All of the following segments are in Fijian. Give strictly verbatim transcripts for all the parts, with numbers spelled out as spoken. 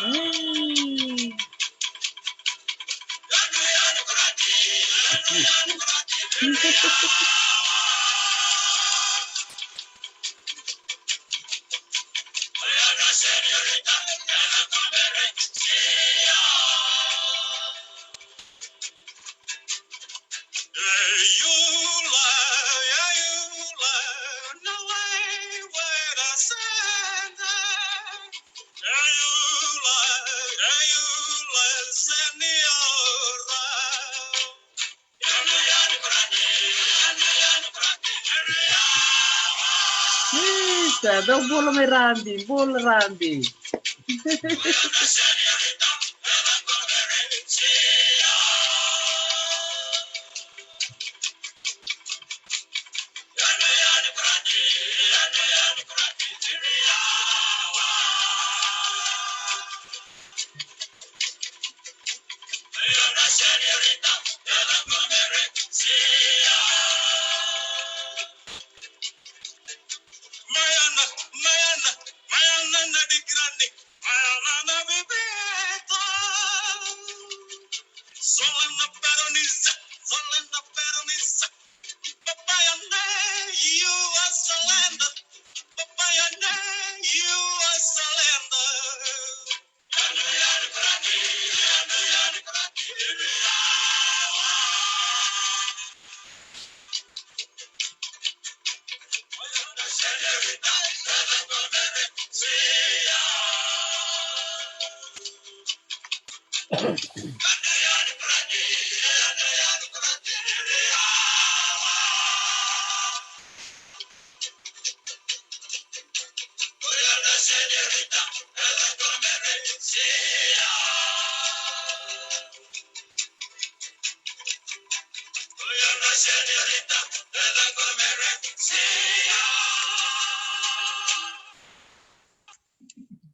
Mm. Isa, dau bula mai Rabi, bula Rabi.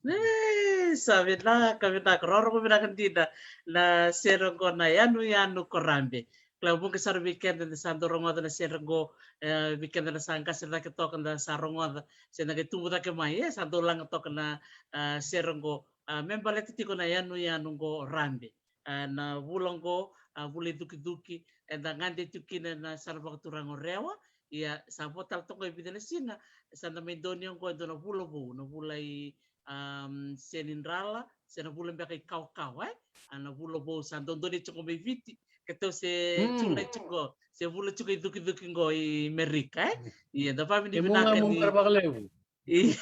E, sa vinaka, vinaka, rorogo vinaka dina na sere oqo na Yanuyanu ko Rabe. Kila vuqa sara vei keda da sa dau rogoca na sere oqo, e, vei keda da sa qase cake toka da sa rogoca, se da qai tubu cake mai, e, sa dau laga toka na, a, sere oqo, a, me baleta tiko na Yanuyanu oqo Rabe. A, na vula oqo, a, vula i cukicuki, eda gade tiko kina na sara vakaturaga o Rewa. Ia sa vo tale toka e vica na siga, sa da mai donuya oqo e dua na vula vou, na vula i, am, Senidrala, se na vula beka i Kawakawa, e? A, na vula vou sa dodonu tiko mai Viti, keitou se, mm, tiko na tiko, se vula tiko i cukicuki oqo i Merika, e? Ia, da vavinavinaka ni vakalevu. Io.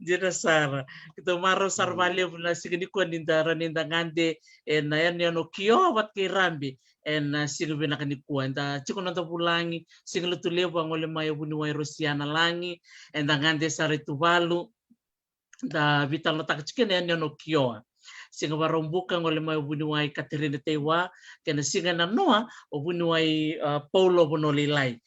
Dina sara. Keitou marau sara vakalevu na siga nikua ni da rawa ni da gade ena yanuyanu o Kioa vata kei Rabe ena siga vinaka nikua. Eda tiko na noda vulagi, Siga Lotulevu, a gole mai o vuniwai Rosiana Lagi, eda gade sara i Tuvalu. Da veitalanoataka tiko kina na yanuyanu o Kioa. Siga Vakaraubuka gole mai o vuniwai Katerina Taiwa, kei na siga nanoa o vuniwai, a, Paulo Vonolailai.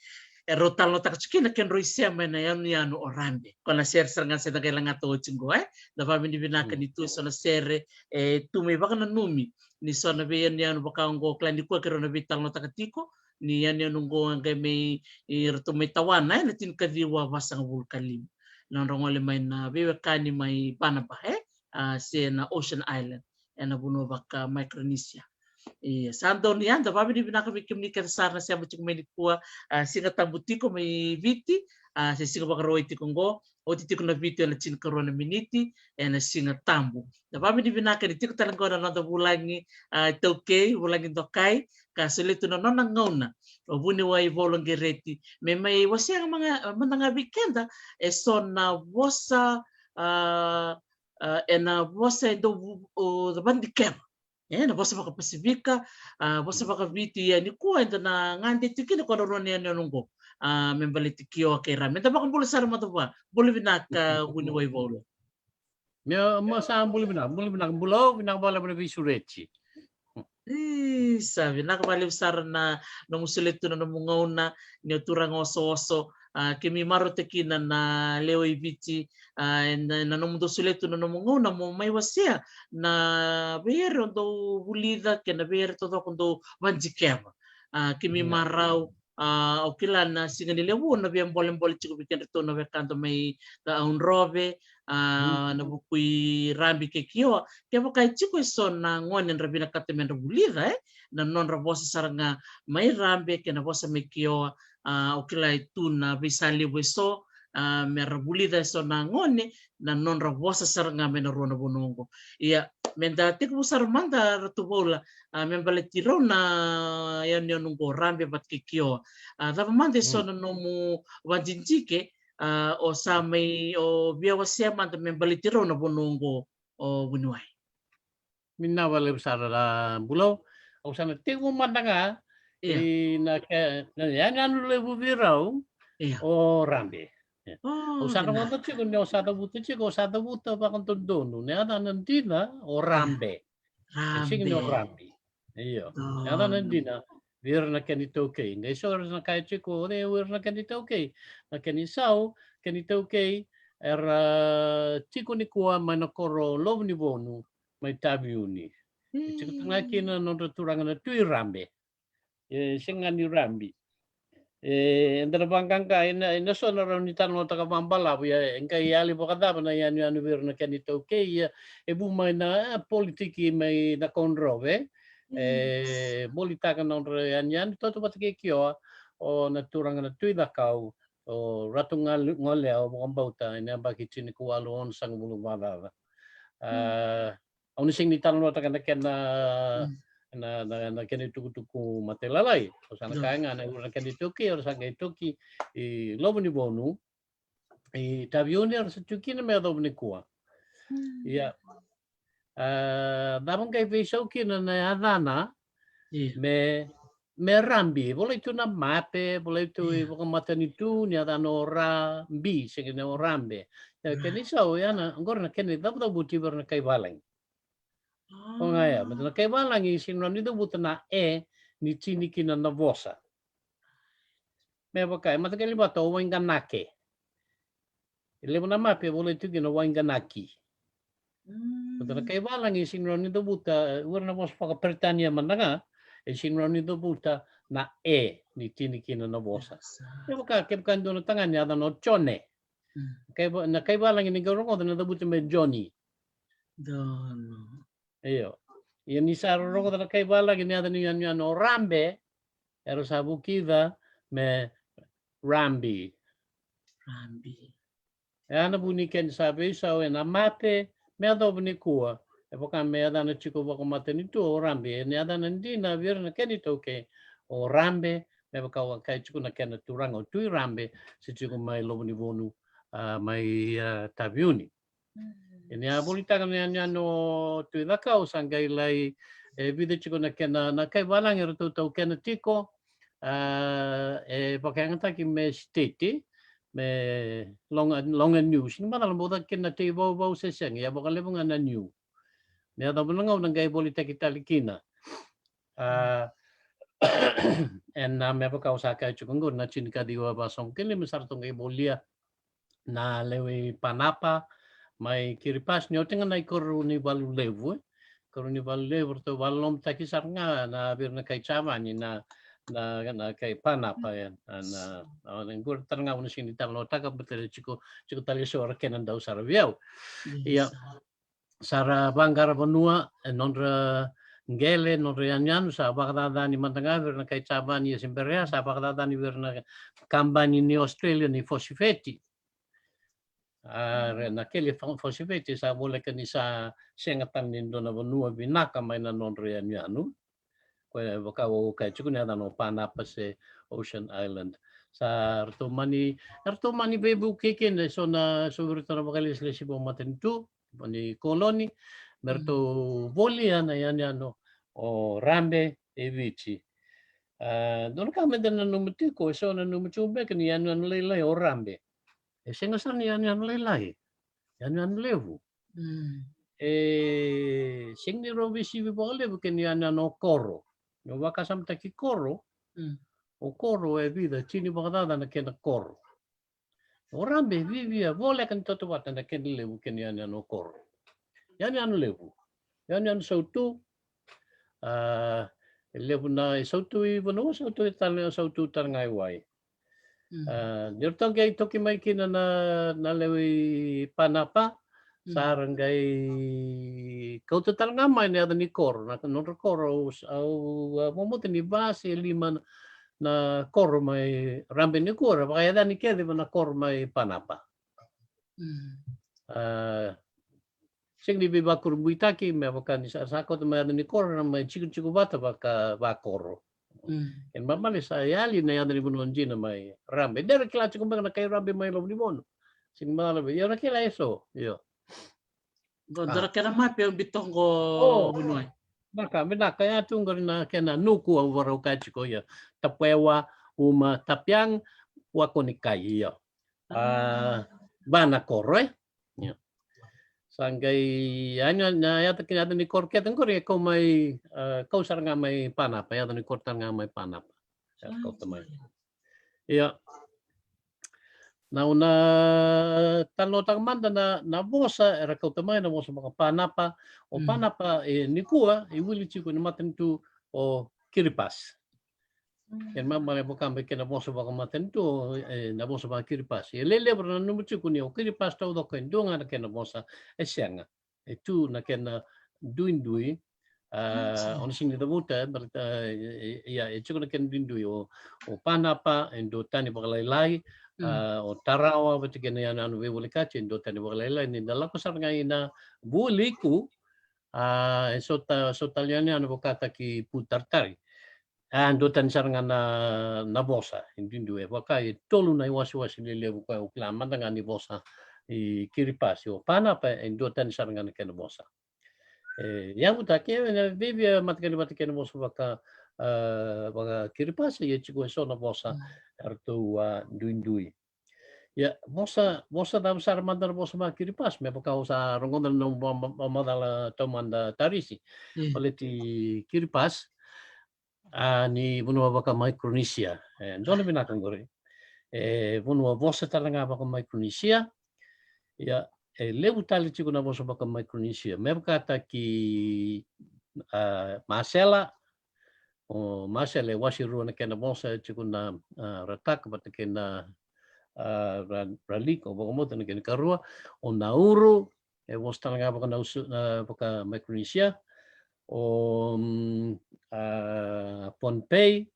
E rau talanoataka tiko kina na kedrau isema ena yanuyanu o Rabe. Ko na sere sara ga se da qai lagata oti oqo, e? Da vavinavinaka ni tu eso na sere, e, tu mai vakananumi ni so na veiyanuyanu vaka oqo, kila nikua keirau na veitalanoataka tiko, ni yanuyanu oqo e qai mai, e, ratou mai tawana, e, na tinikaciwa vasagavulu ka lima. Na nodra gole mai na veiwekani mai Banaba, e? A, se na Ocean Island, ena vanua vaka Micronesia. Ia, sa donu ya, da vavinavinaka vei kemuni kece sara na sema tiko mai nikua, a, Siga Tabu tiko mai Viti, a, se Siga Vakarauwai tiko oqo, oti tiko na vitu ena tinikarua na miniti ena Siga Tabu. Da vavinavinaka ni tiko tale oqo na noda vulagi, a, taukei, vulagi dokai, ka solia tu na nona gauna o vuniwai Volo Qereti me mai wasea mada ga vei keda eso na vosa, a, a, ena vosa e dau vu-, o, vakadikeva. E, na vosa vakaPasifika, a, vosa vakaViti, ia nikua eda na gade tiko kina ko na rua na yanuyanu oqo, a, me baleti Kioa kei Rabe. Meda vakabula sara mada vua. Bula vinaka, vuniwai Volo. Meu, meu sa bula vinaka, bula vinaka, bula, vinaka vakalevu na veisureti. Isa, vinaka vakalevu sara na nomu solia tu na nomu gauna, ni o turaga osooso, a, keimami marautaka kina na lewe i Viti, a, ena, na nomudou solia tu na nomu gauna mo mai wasea na veiere o dou vulica kei na veiere taucoko o dou vakadikeva. A, keimami marau, A, au kila na siga ni levu na via bolebole tiko vei kedratou na wekada mai Audrove, a, na vuku i Rabi kei Kioa. Kevaka e tiko e so na gone era vinakata me ra vulica, e, na nodra vosa sara ga mai Rabi kei na vosa mai Kioa, a, au kila e tu na veisa levu e so, a, me ra vulica e so na gone na nodra vosa sara ga mai na rua na vanua oqo. Ia, me da tekivu sara mada Ratu Vaula, a, me baleti rau na yanuyanu oqo Rabi vata kei Kioa. A, cava mada e so na nomu vadidike, a, o sa mai, o via wasea mada me baleti rau na vanua oqo, o vuniwai. Vinaka vakalevu sara Bulou. Au sa na tekivu mada ga, ia, i na ke, na yanuyanu levu vei rau, ia, o Rabi. Ia. O, au sa na vinaka. Vodo tiko ni o sa cavuta tiko, o sa cavuta vakadodonu. Na yacana dina o Rabi. E sega ni o Rabi. Io. Na yacana dina vei ira na kena itaukei. Qai so era na kaya tiko, o cei o ira na kena itaukei? Na kena isau, kena itaukei era tiko nikua mai na koro Lovonivonu, mai Taveuni. E tiko tale ga kina na nodra turaga na Tui Rabi. E sega ni Rabi. E, eda na vaqaqa ena, ena so na rawa ni talanoataka vakabalavu, ia e qai yali vakacava na yanuyanu vei ira na kena itaukei, ia e vu mai na, e, politiki mai na Audrove. E volitaka na nodra yanuyanu, tautauvata kei Kioa, o na turaga na Tui Cakau, o Ratu Gale-, Golea, au vakabauta ena yabaki tinikawalu onosagavulu vakacaca. A, au na sega ni talanoataka na kena, na, na, na kena itukutuku matailalai. Au sa na kaya ga na ira na kena itaukei, era sa qai toki i Lovonivonu, i Taveuni era sa tu kina me yacova nikua. Ia. A, cava qai veisau kina na yacana, ia, me, me Rabi? Volai tu na mape, volai tu i vakamatanitu ni yacana o Rabi, sega ni o Rabi. Ia, kena isau, ia na, oqori na kena icavucavuti vei ira na kaivalagi. O ga ya, mata na kaivalagi sega ni rawa ni cavuta na e ni tini kina na vosa. Me vaka e mataqali vata o Waiqanake. E levu na mape e volai tu kina Waiqanaki. Mata na kaivalagi sega ni rawa ni cavuta, e, ira na vosa vakaperitania mada ga, e sega ni rawa ni cavuta na e ni tini kina na vosa. Me vaka, kevaka e dua na tagane yacana o Jone. Kaiva-, na kaivalagi ni qai rogoca na cavuta me Joni. Io. Ia ni sa rogoca na kaivalagi ni yaca ni yanuyanu o Rabe, era sa vukica me Rambi. Rambi. E a na vu ni kena sa veisau ena mape me yacova nikua. E vaka me yacana tiko vakamatanitu o Rabi, ena yacana dina vei ira na kena itaukei o Rabe, me vaka au a kaya tiko na kena turaga o Tui Rabe, se tiko mai Lovonivonu, a, mai, a, Taveuni. Ena a volitaka na yanuyanu o Tui Cakau, sa qai lai, e, vica tiko na kena, na kaivalagi eratou taukena tiko, a, e vakayagataki me state, me loga, loga niu. Sega ni macala me vaka kina na tei vauvau se sega, ia vakalevu ga na niu. Me yacova na gauna qai volitaki tale kina. A, ena me vaka au sa kaya tiko qori, na tinikaciwa vasagavulu ka lima sa ratou qai volia na lewe i Panapa mai Kiribati, ni oti ga na ikarua ni valu levu, e. Karua ni valu levu, ratou vakalolomataki sara ga na vei ira na kai Javani, na, na, na kai Panapa, e. Na, na, na, na qori tale ga au na sega ni talanoataka, baleta e tiko, tiko tale eso era kena dau sara vei au. Ia, sa ra vaqara vanua, e, nodra qele, nodra yanuyanu, sa vakacacani mada ga vei ira na kai Javani, ia se bera ya, sa vakacacani vei ira na kabani ni Australia ni fosifeti. A, re, na kele fo-, fosifeti sa voleka ni sa sega tale ni dua na vanua vinaka mai na nodra yanuyanu. Koya e vaka au kaya tiko ni yacana o Panapa se Ocean Island. Sa ratou mani, ratou mani veivuke kina eso na, eso vei iratou na vakailesilesi vakamatanitu, ni koloni, me ratou volia na yanuyanu o Rabe e Viti. A, dua na ka meda nanuma tiko, eso nanuma tiko beka ni yanuyanu lailai o Rabe. E sega sara ni yanuyanu lailai, yanuyanu levu. E sega ni rau veisivi vakalevu kei na yanuyanu o Koro. Ni o vakasamataki Koro, o Koro e vica, tini vakacaca na kena koro. O Rabe e viavia, voleka ni tautauvata na kena levu kei na yanuyanu o Koro. Yanuyanu levu. Yanuyanu sautu. A, E levu na, e sautu i vanua, sautu i tale, sautu tale ga i wai. Mm. A, ni ratou qai toki mai kina na, na lewe i Panapa, mm, sa ra qai kauta tale ga mai na yaca ni koro, na nodra koro, au, au, a, momote ni va se lima na, na koro mai Rabe nikua, ra vakayacani kece va na koro mai Panapa. Mm. A, sega ni veivakurabuitaki, me vaka ni sa, sa kauta mai yaca ni koro, ra mai tikotiko vata vaka vakoro. Mm. Kena ibalebale sa yali na yaca ni vanua dina mai Rabe. De ra kila tiko beka na kai Rabe mai Lovonivonu. Sega ni macala vei, io, ra kila eso, io. Qo, a, dua na kena mape au bitoqo. O, vanua. Vinaka, vinaka, ya tu qori na kena nuku au varau kaya tiko, ia. Tapuewa, Uma, Tapiang, Wakonikai, io. A, a, va na koro, e? Io. Sa qai, a, na, na yaca kina, yaca ni koro kece qori e kau mai, a, kau sara ga mai Panapa, yaca ni koro tale ga mai Panapa. Sa kauta mai. Ia. Na, au na talanoataka mada na, na vosa era kauta mai, na vosa vakaPanapa. O, mm, Panapa, e, nikua, e wili tiko ni matanitu o Kiribati. Mm. Kena ibalebale vaka me kena vosa vakamatanitu, e, na vosa vakaKiribati. E lelevu era nanuma tiko ni o Kiribati taucoko e dua ga na kena vosa, e sega. E tu na kena duidui, a, mm, sega, o na sega ni cavuta, e, baleta, e, e, ia, e tiko na kena duidui, o, o Panapa e duatani vakalailai, mm, a, o Tarawa vata kei na yanuyanu veivolekati e duatani vakalailai, ni da lako sara ga ina Vualiku, a, e so ta, so tale yanuyanu vakataki Putaritari. A, duatani sara ga na, na vosa, e duidui, e vaka e tolu na iwasewase lelevu koya au kila mada ga ni vosa i Kiribati, o Panapa e duatani sara ga na kena vosa. E yavutaki, e na veivia mataqali vata kei na vosa vaka, a, vakaKiribati, ia tiko e so na vosa, mm, eratou a duidui. Ia, vosa, vosa cava sara mada na vosa vakaKiribati, me vaka au sa rogoca na nomu va, va, macala taumada Tarisi. Mm. Baleti Kiribati, a, ni vanua vakaMicronesia. E, dua na vinaka qori. E, vanua vosa tale ga vakaMicronesia. Ia, e levu tale tiko na vosa vakaMicronesia. Me vakataki, a, Masela, o Masela e wase rua na kena vosa, e tiko na, a, Ratak vata kei na, a, Ra, Ralik, au vakamoce na kena ikarua. O Nauru, e vosa tale ga vaka Nausu, a, vakaMicronesia. O, mm, a, Pohnpei,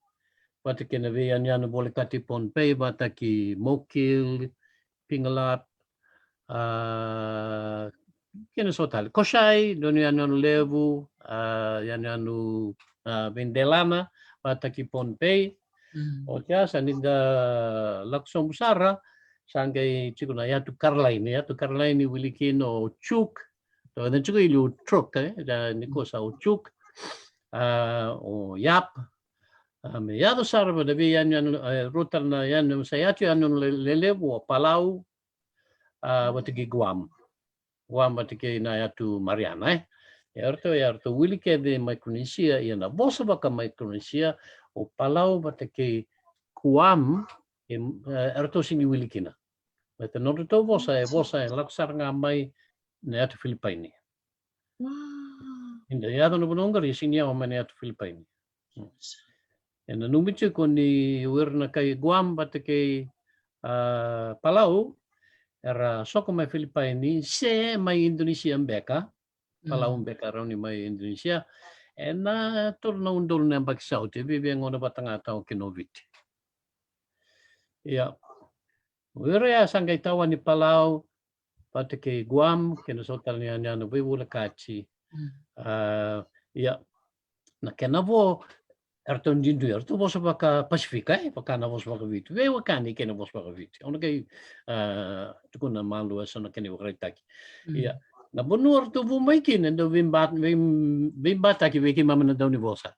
vata kei na veiyanuyanu volekati Pohnpei, vata kei Mokil, Pingelap, a, kei na so tale. Koshai, dua na yanuyanu levu, a, yanuyanu, a, veidelana, vata kei Pohnpei. Mm. Oti ya sa ni da lako sobu sara, sa qai tiko na yatu Karolaini, yatu Karolaini wili kina o Chuuk, tou tiko i liu Chuuk, e, da nikua sa o Chuuk, a, o Yap, a, me yaco sara va na veiyanuyanu, e, rua tale na yanuyanu, sa yatu yanuyanu le, lelevu o Palau, a, vata kei Guam. Guam vata kei na yatu Mariana, e. E ratou, e ratou wili kece Micronesia, ia na vosa vakaMicronesia, o Palau vata kei Guam, e, e ratou sega ni wili kina. Baleta nodratou vosa, e vosa, e lako sara ga mai na yatu Filipaini. Wow. Ni da yaco na vanua qori, e sega ni yawa mai na yatu Filipaini. Hmm. E nanumi tiko ni o ira na kai Guam vata kei, a, Palau, era soko mai Filipaini, se mai Indonesia beka, Palau, mm, beka rawa ni mai Indonesia, ena tolu na udolu na yabaki sa oti, e viavia gauna vata ga tau kina o Viti. Ia. O ira ya sa qai tawani Palau, vata kei Guam, kei na so tale na yanuyanu veivolekati. Mm. A, ia, na kena vo, eratou duidui, eratou vosa vakaPasifika, e, vaka na vosa vakaViti. Veiwekani kei na vosa vakaViti. Au na qai, a, tukuna malua e so na kena ivakaraitaki. Mm. Ia, na vanua eratou vu mai kina, e dau veiba, vei, veibataki vei keimami na daunivosa.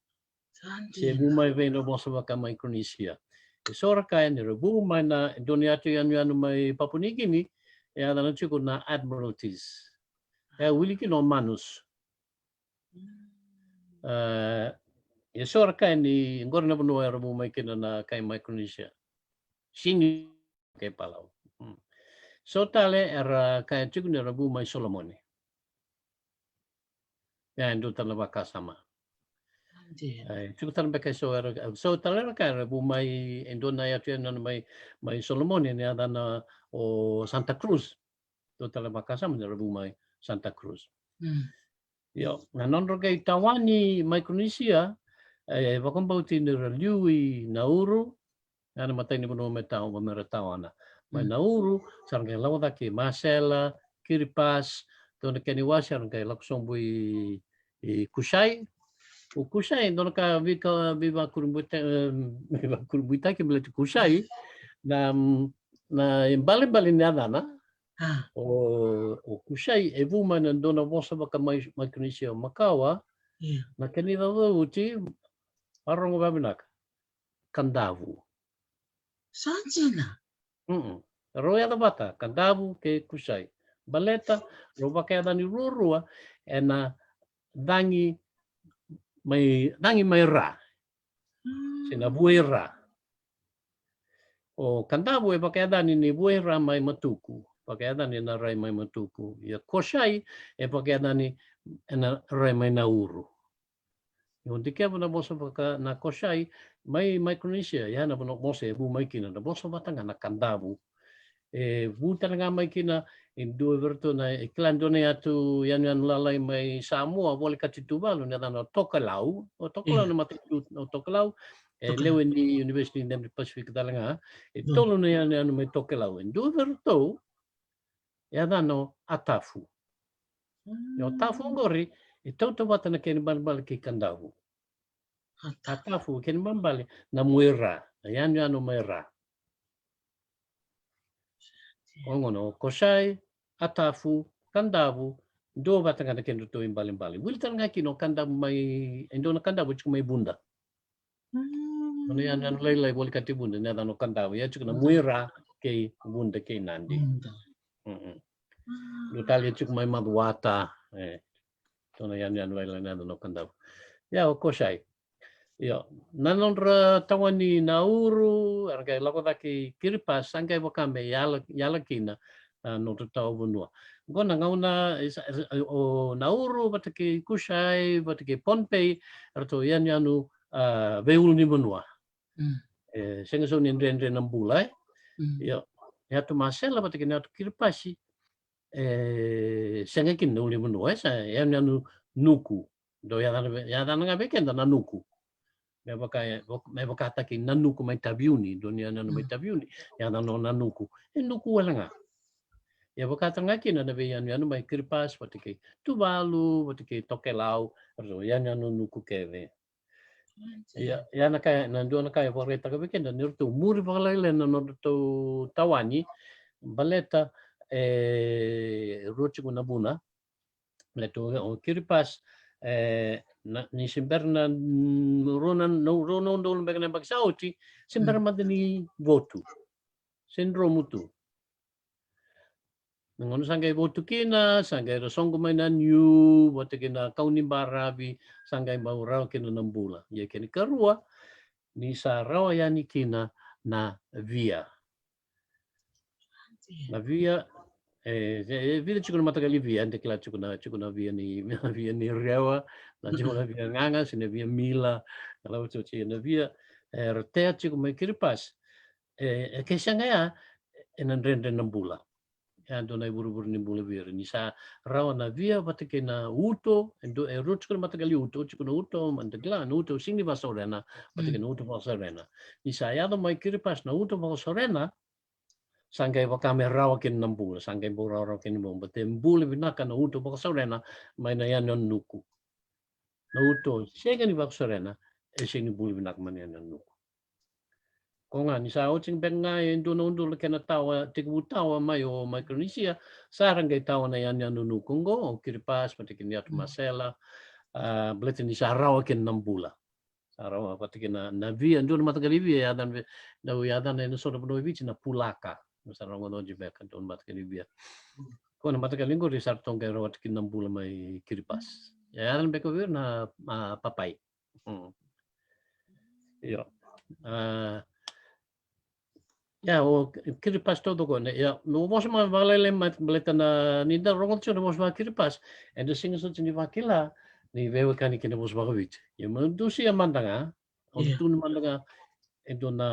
Sa dina. Se vu mai vei na vosa vakaMicronesia. E so ra kaya ni ra vu mai na, e dua na yatu yanuyanu mai Papua New Guinea, e yacana tiko na Admiralties. E wili kina o Manus. Mm. E, e so ra kaya ni qori na vanua era vu mai kina na kai Micronesia. Sega ni kai Palau. Mm. So tale era kaya tiko ni ra vu mai Solomoni. Ia, e dua tale na vakasama. E tiko tale beka eso era, eso tale era ka era vu mai e dua na yatu yanuyanu mai, mai Solomoni, na yacana o Santa Cruz. Dua tale vakasama ni ra vu mai Santa Cruz. Io, na nodra qai tawani Micronesia, e vakabauti ni ra liu i Nauru, ya na matai ni vanua me tawa, me ra tawana. Mai Nauru sa ra qai lako cake i Masela, Kiribati, dua na kena iwase era qai lako sobu i, i Kusai. O Kusai, dua na ka veika, veivakuribuita-, e, veivakuribuitaki baleti Kusai, na, na ibalebale ni yacana, o, o Kusai e vu mai na dua na vosa vaka mai, Micronesia makawa, na kena icaucau oti, a rogo vavinaka. Kadavu. Sa dina. Mm-mm. Rau yaca vata, Kadavu kei Kusai. Baleta, rau vakayacani ruarua ena cagi mai, cagi mai ra. Se na vuaira. O Kadavu e vakayacani ni vuaira mai Matuku. Vakayacani na rai mai Matuku. Ia Kosai e vakayacani ena rai mai Nauru. Ni o dikeva na vosa vaka na Kosai mai Micronesia, ya na vosa e vu mai kina, na vosa vata ga na Kadavu. E vu tale ga mai kina e dua vei iratou na, e kila dua na yatu yanuyanu lalai mai Samoa, volekati Tuvalu, na yacana o Tokelau. O Tokelau na matanitu o Tokelau, e lewe ni University ni Pacific tale ga. E tolu na yanuyanu mai Tokelau. E dua vei iratou, e yacana o Atafu. Ia o Atafu oqori e tautauvata na kena ibalebale kei Kadavu. Atafu, kena ibalebale na muaira, na yanuyanu mai ra. O gona o Kosai, Atafu, Kadavu, dua vata ga na kedratou ibalebale. Wili tale ga kina o Kadavu mai, e dua na Kadavu e tiko mai Vuda. Nona yanuyanu lailai volekati Vuda, na yacana o Kadavu. Ia tiko na muaira kei Vuda kei Nadi. Dua tale e tiko mai Macuata. E, dua na yanuyanu lailai na yacana o Kadavu. Ia o Kosai. Io, na nodra tawani Nauru, era qai lako cake i Kiribati, sa qai vaka me yala, yala kina na nodra tawa vanua. Qo na gauna, e sa, e sa, o Nauru vata kei Kusai vata kei Pohnpei, eratou yanuyanu, a, veiulunivanua. E sega soti ni dredre na bula, e. Io, na yatu Masela vata kei na yatu Kiribati, e sega kina na ulunivanua, e sa yanuyanu Nuku. Dou yacana, yacana ga vei keda na Nuku. Me vaka, me vakataki na Nuku mai Taveuni, dou ni yanuyanu mai Taveuni, yacana o na Nuku. E Nuku wale ga. Ia vakatale ga kina na veiyanuyanu mai Kiribati vata kei Tuvalu vata kei Tokelau, eratou yanuyanu Nuku kece. Ia, ia na ka, na dua na ka e vakaraitaka vei keda ni ratou muri vakalailai na nodratou tawani, baleta e rua tiko na vuna. Baleta o Kiribati, e, na, ni se bera na, mm, rua na, na, rua na udolu beka na yabaki sa oti, se bera mada ni votu. Se dromu tu. Na gauna sa qai votu kina, sa qai ra soqo mai na niu vata kei na kau ni baravi, sa qai bau rawa kina na bula. Ia kena ikarua, ni sa rawa yani kina na via. Na via, e, e, e vica tiko na mataqali via, eda kila tiko na, tiko na via ni, via ni rewa, na tiko na via gaga, se na via mila, na lava tiko na via, e, ra tea tiko mai Kiribati. E, e ke sega ya, e na dredre na bula. E a dua na ivurevure ni bula vei ira. Ni sa rawa na via vata kei na uto, e dua, e rua tiko na mataqali uto, tiko na uto, mada kila, na uto sega ni vakasaurena, vata kei na uto vakasaurena. Ni sa yaco mai Kiribati na uto vakasaurena, sa qai vaka me rawa kina na bula, sa qai bau rawarawa kina na bula, baleta e bula vinaka na uto vakasaurena mai na yanuyanu Nuku. Na uto sega ni vakasaurena, e sega ni bula vinaka mai na yanuyanu Nuku. Ko ga ni sa oti beka ga e dua na udolu na kena tawa, tekivu tawa mai o Micronesia, sa ra qai tawa na yanuyanu Nuku oqo, o Kiribati, vata kei na yatu Masela, a, baleta ni sa rawa kina na bula. Sa rawa vata kei na, na via, dua na mataqali via, yacana vei, dau yacana ena so na vanua e Viti na pulaka. Sa rogoca oti beka, dua na mataqali via. Ko na mataqali qori sa ratou qai rawata kina na bula mai Kiribati. Ia yacana beka vei ira na, a, papai. Mm. Io. A, ia, o Kiribati taucoko, ne, ia, meu vosa mai vakalailai mai baleta na, ni da rogoca tiko na vosa vaka-Kiribati, eda sega soti ni vakila ni veiwekani kei na vosa vakaviti. Ia, meu dusia mada ga, au Ia. tukuna mada ga e dua na,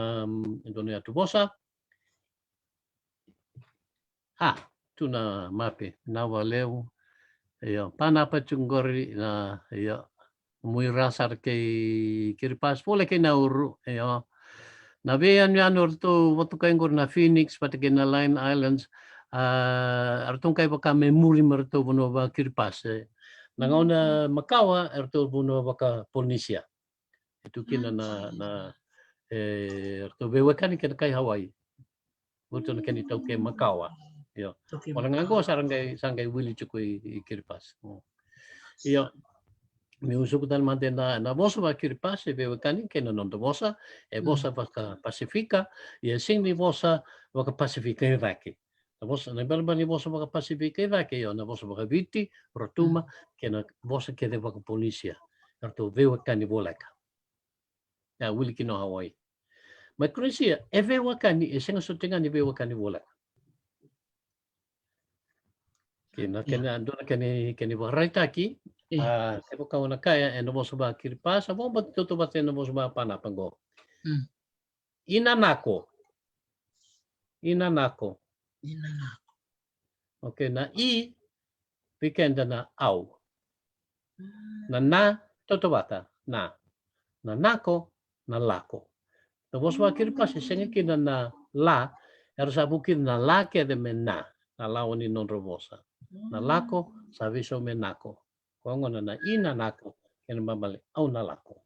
e dua na yatu vosa. A, tu na mape, na valevu. Io, Panapa tiko qori na, io, Muira sara kei Kiribati, voleka kei Nauru, io. Na veiyanuyanu eratou vakatokai qori na Phoenix vata kei na Line Islands, a, eratou qai vaka me muri mai ratou vanua vaKiribati. Na gauna makawa eratou vanua vakaPolinisia. E tu kina na, na, e, eratou veiwekani kei na kai Hawaii. Vata na kena itaukei makawa. Io. Itaukei Ona ga makawa. qo sa ra qai, sa qai wili tiko i, i Kiribati. Mm. Io. Meu suka tale mada na, na vosa vaKiribati e veiwekani kei na noda vosa, e Mm. vosa vakaPasifika, ia sega ni vosa vakaPasifika e cake. Na vosa, na ibalebale ni vosa vakaPasifika e cake, io, na vosa vakaViti, Rotuma, Mm. kei na vosa kece vakaPolinisia. Eratou veiwekani voleka. Ia, wili kina o Hawaii. Micronesia, e veiwekani, e sega soti ga ni veiwekani voleka. Kei na Ia. kena, dua na kena, kena ivakaraitaki, Ia. a, kevaka o na kaya ena vosa vaKiribati, sa vakabauta tautauvata ena vosa vaPanapa qo. Mm. Inanako. Inanako. Inanako. Okay, na i, vei keda na au. Mm. Na na, tautauvata, na. Na nako, na lako. Na vosa vaKiribati, sega kina na la, era sa vukica na la kece me na. Na lawa ni nodra vosa. Na lako, sa veisau me nako. Koya gona na inanako, kena ibalebale, au na lako.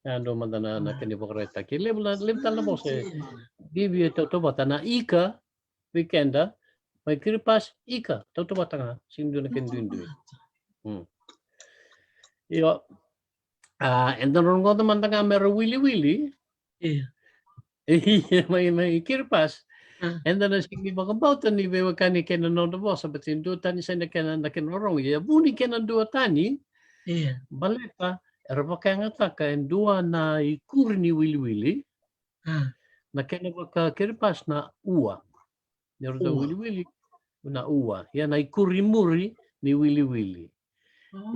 Ia, dua mada na, na kena ivakaraitaki. Levu na, levu tale na vosa e, Same. Divi e tautauvata na ika, vei keda, mai Kiribati, ika, tautauvata ga, sega ni dua na kena duidui. Mm. Io, a, eda na rogoca mada ga mera wiliwili. Ia. Ia, mai, mai Kiribati. A. Eda na sega ni vakabauta ni veiwekani kei na noda vosa, baleta e duatani sara na kena, na kena rorogo. Ia, vu ni kena duatani, Ia. baleta era vakayagataka e dua na ikuri ni wiliwili, A. na kena vakaKiribati na ua. Ni ratou Ua. wiliwili, na ua. Ia na ikuri muri ni wiliwili.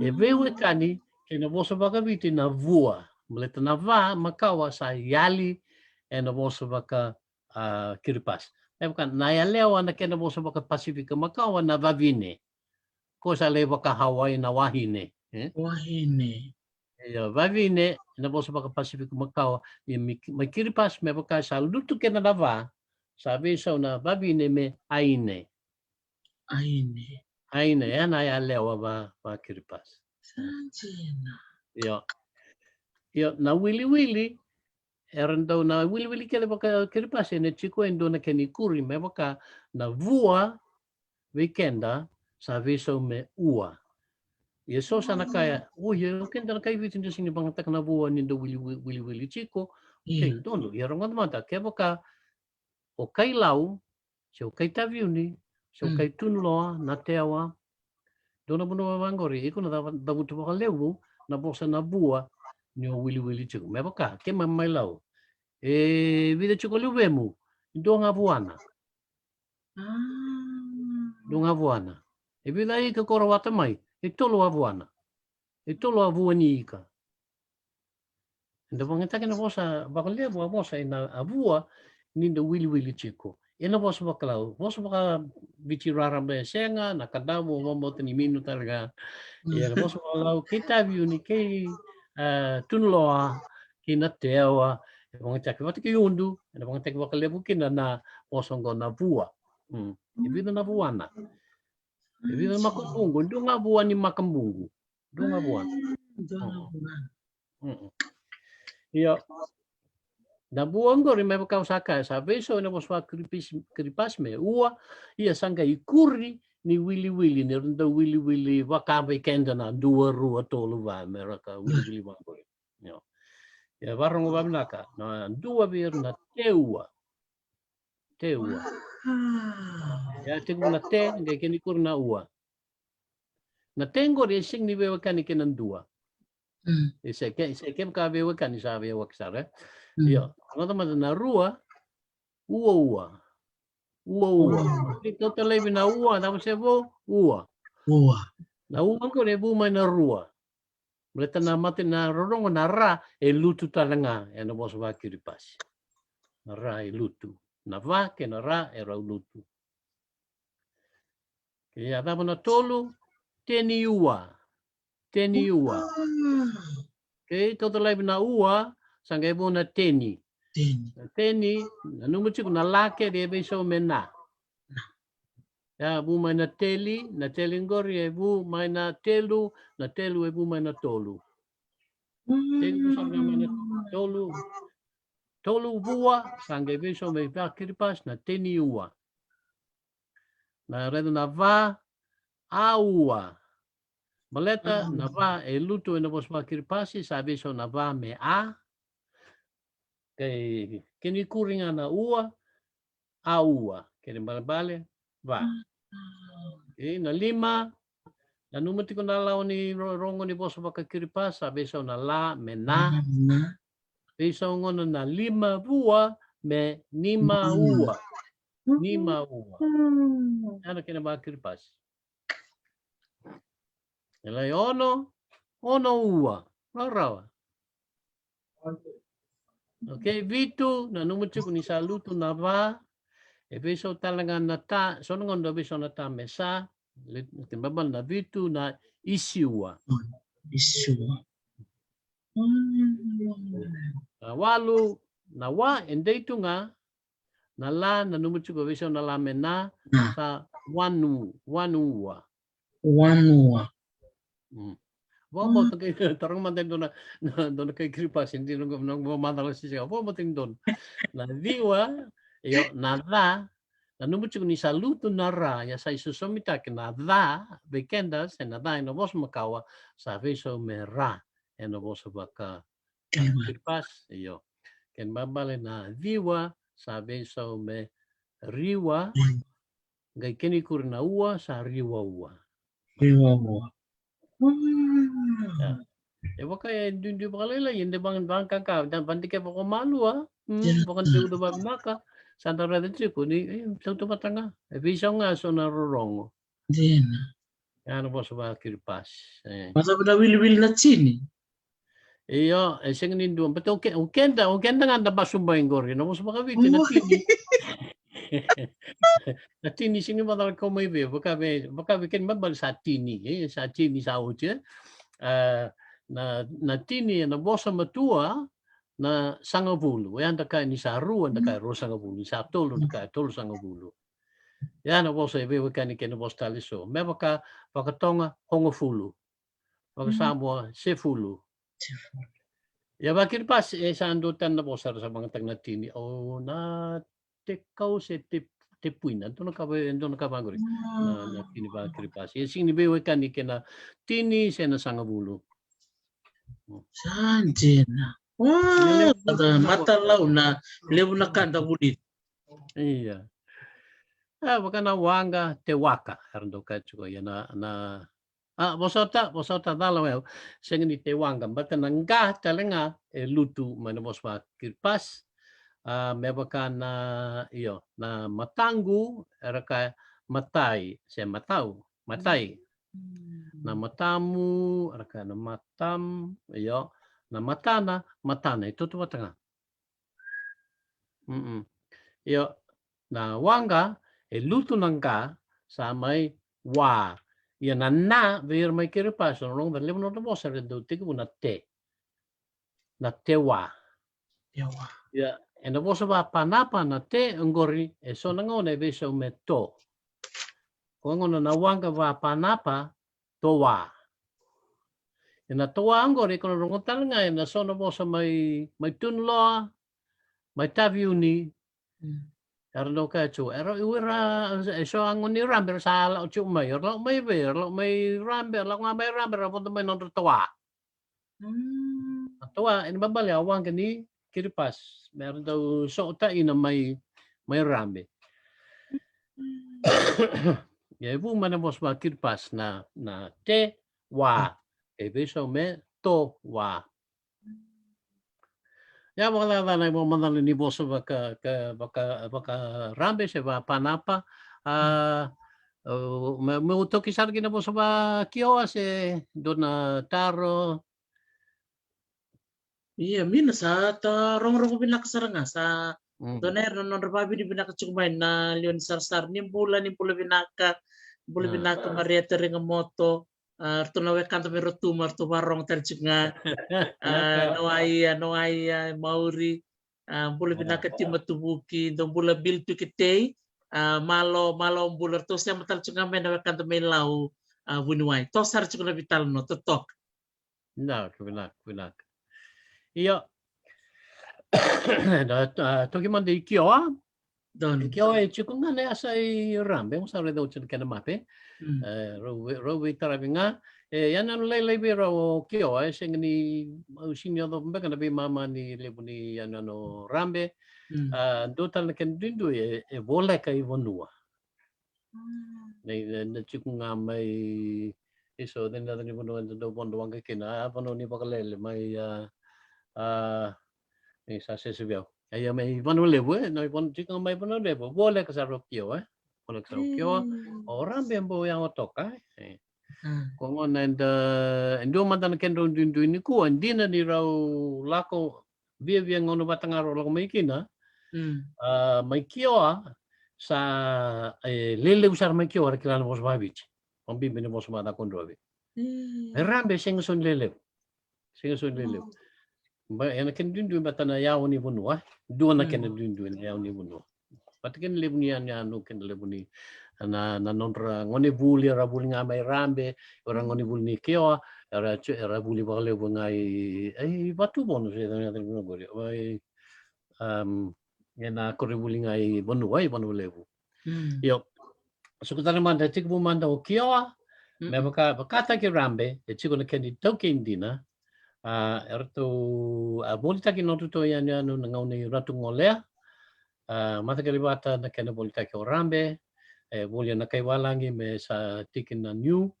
E veiwekani kei na vosa vakaViti na vua. Baleta na va makawa sa yali ena vosa vaka, a, Kiribati. E vaka na yalewa na kena vosa vakaPasifika makawa na vavine. Ko sa lai vaka Hawaii na wahine, e? Wahine. Io, vavine, ena vosa vakaPasifika makawa, ia mai, mai Kiribati me vaka sa lutu kina na va, sa veisau na vavine me aine. Aine. Aine, ena yalewa va, vaKiribati. Sa dina. Io. Io, na wiliwili, era dau na wiliwili kece vakaKiribati, ena tiko e dua na kena ikuri, me vaka na vua, vei keda, sa veisau me ua. Ia so sa na kaya, o ia, o keda na kai Viti da sega ni vakayagataka na vua ni da wili, wili, wiliwili tiko. Ia. Okei, donu, ia rogoca mada, kevaka o kai Lau, se o kai Taveuni, se o Mm. kai Tunuloa, Natewa, dua na vanua vaqori, iko na cava, cavuta vakalevu na vosa na vua ni o wiliwili tiko. Me vaka, keimami mai Lau. E vica tiko luvemu, dua ga vuana. A. Dua ga vuana. E vica ika ko rawata mai, e tolu a vuana. E tolu a vua ni ika. Eda vakayagataka na vosa vakalevu, a vosa ena a vua ni da wiliwili tiko. Ena vosa vakaLau, vosa vakaViti raraba e sega, na Kadavu, Vabuka, Nimanu tale ga. Mm. Ia na vosa vakaLau, kei Taveuni, kei, a, Tunuloa, kei Natewa, e vakayagataki vata kei Udu, ena vakayagataki vakalevu kina na vosa oqo na vua. Mm. E vica na vuana. E vica na makabuqu, dua ga vua ni makabuqu. Dua ga vua. Mm, dua ga vua. Mm-mm. Ia, na vua oqori me vaka au sa kaya, sa veisau ena vosa vakaKiribati, Kiribati me ua, ia sa qai ikuri ni wiliwili, ni ra dau wiliwili vaka vei keda na dua, rua, tolu, va, me ra ka wiliwili vaqori. Ia. Ia, varogo vavinaka, na dua vei ira na teua. Teua. Wow. Ia, tekivu na te, qai kena ikuri na ua. Na te qori e sega ni veiwekani kei na dua. Mm. E se ke, se kevaka veiwekani sa veiwekani sara, e? Mm. Io, rogoca mada na rua, ua, ua. Ua, ua. Ua. Ni tauta laivi na ua, cava se vo? Ua. Ua. Na ua qori e vu mai na rua. Baleta na mata ni rorogo na ra e lutu tale ga ena vosa vaKiribati. Na ra e lutu. Na va kei na ra e rau lutu. Kei a cava na tolu? Teniua. Teniua. Kei tauta laivi na ua, sa qai vu na teni. Na teni, nanuma tiko na la kece e veisau me na. Ia, vu mai na teli, na teli qori e vu mai na telu, na telu e vu mai na tolu. Telu, sa qai mai na tolu. Tolu vua, sa qai veisau me vaKiribati na teniua. Na raica na va, aua. Baleta na va e lutu ena vosa vaKiribati, sa veisau na va me a. Kei, kei ni kuri ga na ua, aua. Kei ni balebale, va. Kei na lima, nanuma tiko na lawa ni ro-, rogo ni vosa vakaKiribati, sa veisau na la me na. Veisau gona na lima vua me nima ua. Nima ua. Ia na kena vaKiribati. E lai ono, ono ua. Rawarawa. Okei, vitu, nanuma tiko ni sa lutu na va. E veisau tale ga na ta, so na gauna dau veisau na ta me sa. Kena ibalebale na vitu na isiua. Isiua. Na walu, na wa e dei tu ga. Na la, nanuma tiko e veisau na la me na, sa wanu, wanu ua. Wanu ua. Vakabauta kei, taroga mada e dua na, na dua na kai Kiribati, dina na, na, na macala sisi, vakabauta e dua na. Na ciwa, io, na ca, nanuma tiko ni sa lutu na ra, ia sa isosomitaki na ca vei keda, se na ca ena vosa makawa, sa veisau me ra ena vosa vaka Kiribati, io. Kena ibalebale na ciwa sa veisau me riwa, qai kena ikuri na ua sa riwa ua. Riwa ua. E vaka e duidui vakalailai, e de vaka, vaka, da vakadikeva vakamalua, vakadikeva vakavinaka, sa da raica tiko ni, e, tautauvata ga. E veisau ga so na rorogo. Dina. Ia na vosa vakaKiribati. E. Vata na wiliwili na tini. Io, e sega ni dua. But o ke-, o keda, o keda ga da basu mai qori. Na vosa vakaViti na tini. Na tini sega ni vata kau mai vei. Vaka vei, vaka vei kena ibalebale sa tini. E, sa tini sa oti, e. A, na, na tini, na vosa matua, na sagavulu. E a da kaya ni sa rua, da kaya ruasagavulu. Ni sa tolu, da kaya tolusagavulu. Ia na vosa e veiwekani kei na vosa tale so. Me vaka, vakaToga, hogofulu. VakaSamoa, sefulu. Ia vakaKiribati, e sa dua tani na vosa era sa vakayagataka na tini. O na tekau se te, tepuina. Dua na ka va, dua na ka vaqori. Na, na tini vakaKiribati. E sega ni veiwekani kei na tini se na sagavulu. Sa dina. Wa, matalau na levu na ka da vulica. Ia. A, vaka na waqa, tewaka. Era dau kaya tiko, ia na, na, a, vosota, vosota cala weu. Sega ni tewaqa, baleta na qa tale ga e lutu mai na vosa vakaKiribati. A, me vaka na, io, na mataqu, era kaya matai, se matau, matai. Na matamu, era kaya na matam, io, na matana, matana, e tautauvata ga. Mm-mm. Io, na waqa, e lutu na qa, sa mai wa. Ia na na, vei ira mai Kiribati, na rogo, na levu na nodra vosa, era dau tekivu na te. Na tewa. Tewa. Ia, ena vosa vakaPanapa na te, oqori, e so na gauna e veisau me to. Ko gauna na waqa vakaPanapa, towa. Ena towa oqori, ko na rogo tale ga, ena so na vosa mai, mai Tunuloa, mai Taveuni. Era dau kaya tu, era, ira, e so a gone ni Rabe, era sa lau tu mai, era lau mai vei, era lau mai Rabe, era lau ga mai Rabe, era vodo mai nodra towa. Na towa, ena ibalebale a waqa ni Kiribati, me ra dau sota ina mai, mai Rabe. Ia e vu mai na vosa vakaKiribati na, na te wa, e veisau me to wa. Ia vakalaca na ivakamacala ni vosa vaka, ka, vaka, vakaRabe se vakaPanapa, a, O, me, me utoki sara ki na vosa va Kioa se dua na taro. Ia, Mina, sa ta rogorogo vinaka sara ga, sa dua na era na nodra vavinavinaka tiko mai na lewe ni sarasara. Ni bula, ni bula vinaka, bula vinaka Marieta Regamoto. A, ratou na wekada mai Rotuma, ratou varogo tale tiko ga. A, na waia, na waia, mauri. A, bula vinaka Tima Tuvuki, dou bula Bill Tukitei. A, malo, malo bula, ratou sema tale tiko ga mai na wekada mai Lau, a, vuniwai. Toso sara tiko na vitalanoa, totoka. Vinaka, vinaka, vinaka. Ia. Na, a, toki mada i Kioa. Donu. Kioa e tiko ga na yasa i Rabe, au sa raica oti na kena mape. E, rau vei, rau veitaravi ga. E, yanuyanu lailai vei rau o Kioa, e sega ni, au sega ni yacova beka na veimama ni levu ni yanuyanu o Rabe. A, dua tale na kena duidui e, e voleka i vanua. Na, na, na tiko ga mai, e so, na, na, na vanua eda dau vodo waqa kina, a, vanua ni vakalele mai, a, a, ni sa sese vei au. Ia mai Vanua Levu, e, na vanua tiko ga mai Vanua Levu, voleka sara o Kioa, e. Voleka sara o Kioa, o Rabe bau yawa toka, e. Ko gona eda, e dua mada na kedrau duidui nikua, dina ni rau lako, viavia gauna vata ga rau lako mai kina, a, mai Kioa, sa, e, lelevu sara mai Kioa, era kila na vosa vaViti. Vakabibi na vosa vaCakaudrove. E Rabe sega so ni lelevu. Sega so ni lelevu. Ba, ena kena duidui bata na yawa ni vanua, e. Dua na kena duidui na yawa ni vanua. Bata kena levu ni yanuyanu, kena levu ni, na, na nodra gonevuli, era vuli ga mai Rabe, era gonevuli ni Kioa, era, era vuli vakalevu ga i, e, i Vatuvono, se, e, ena koronivuli ga i vanua, i Vanua Levu. Io, suka tale mada, e tekivu mada o Kioa, me vaka, vakataki Rabe, e tiko na kena itaukei dina, a, eratou a volitaki na nodratou yanuyanu na gauna i Ratu Golea, a, Matakali vata na kena volitaki o Rabe, e volia na kai valagi me sa tiki na niu.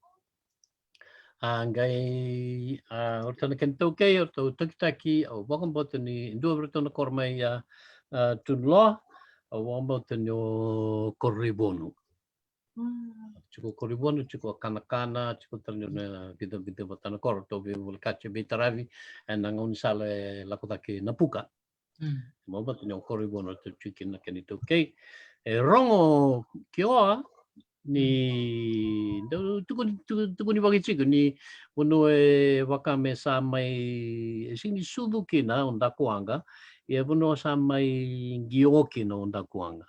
A, qai, a, o ratou na kena itaukei, o ratou takitaki, au vakabauta ni dua vei ratou na koro mai, a, a, Tunuloa, au vakabauta ni o Koroivonu. Tiko Koroivonu, tiko Kanakana, tiko tale ni na vica, vica vata na koro, ratou veivolekati, veitaravi ena gaunisala e lako cake Napuka. Mo vata ni o Koroivonu, ratou tiko kina na kena itaukei. E rogo Kioa ni dau tukuni, tukuni vakaitiko ni vanua e vaka me sa mai, e sega ni sucu kina o Dakuwaqa, ia e vanua sa mai qio kina o Dakuwaqa.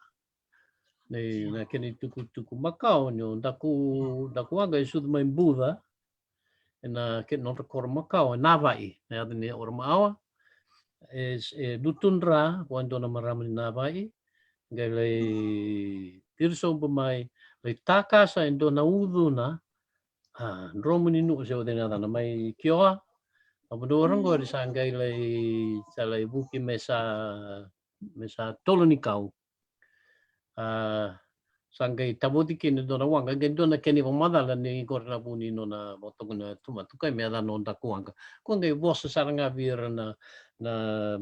Ni na kena itukutuku makawa ni o Daku, Dakuwaqa e sucu mai Buca, ena kena nodra koro makawa e Navai, na yaca ni Oromaawa. E, e Lutudra, vua e dua na marama ni Navai, qai lai ciri sobu mai, lai takasa e dua na ucuna, a, dromu ni nu'u se o cei na yacana, mai Kioa. A vanua oqori sa qai lai, sa lai vuki me sa, me sa tolo ni kau. A, sa qai tavoci kina e dua na waqa, qai dua na kena ivakamacala ni qori na vu ni nona vakatokona tu, matukai me yacana o Dakuwaqa. Ko qai vosa sara ga vei ira na, na,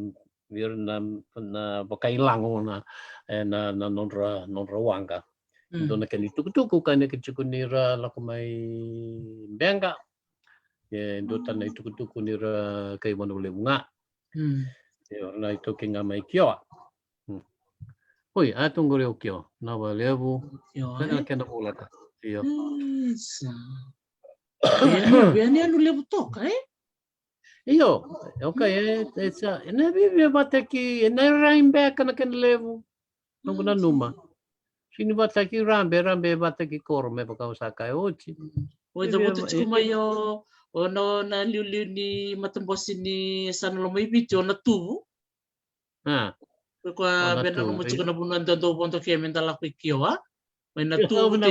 vei ira na, na vakailago na, e, na, na nodra, nodra waqa. Dua na kena itukutuku ka na kena tiko ni ra lako mai Beqa. E dua tale na itukutuku ni ra kai Vanua Levu ga. E, o ra na itaukei ga mai Kioa. Oi, a tu qori o Kioa, Navalevu. Kena, kena voleka. Io. Isa. Yanuyanu levu toka, e? Io, okay, e, e sa, e na viavia vata ki, e na rai beka na kena levu. Noqu nanuma. Sega ni vata ki Rabe, Rabe vata ki koro me vaka au sa kaya oti. Oi, cavuta tiko mai o, o na, na liuliu ni matabose ni sa na loma i Viti, o Natuvu. A. Ko koya me nanuma tiko na vanua dodou vodo ke me da lako i Kioa. Mai Natuvu, ia,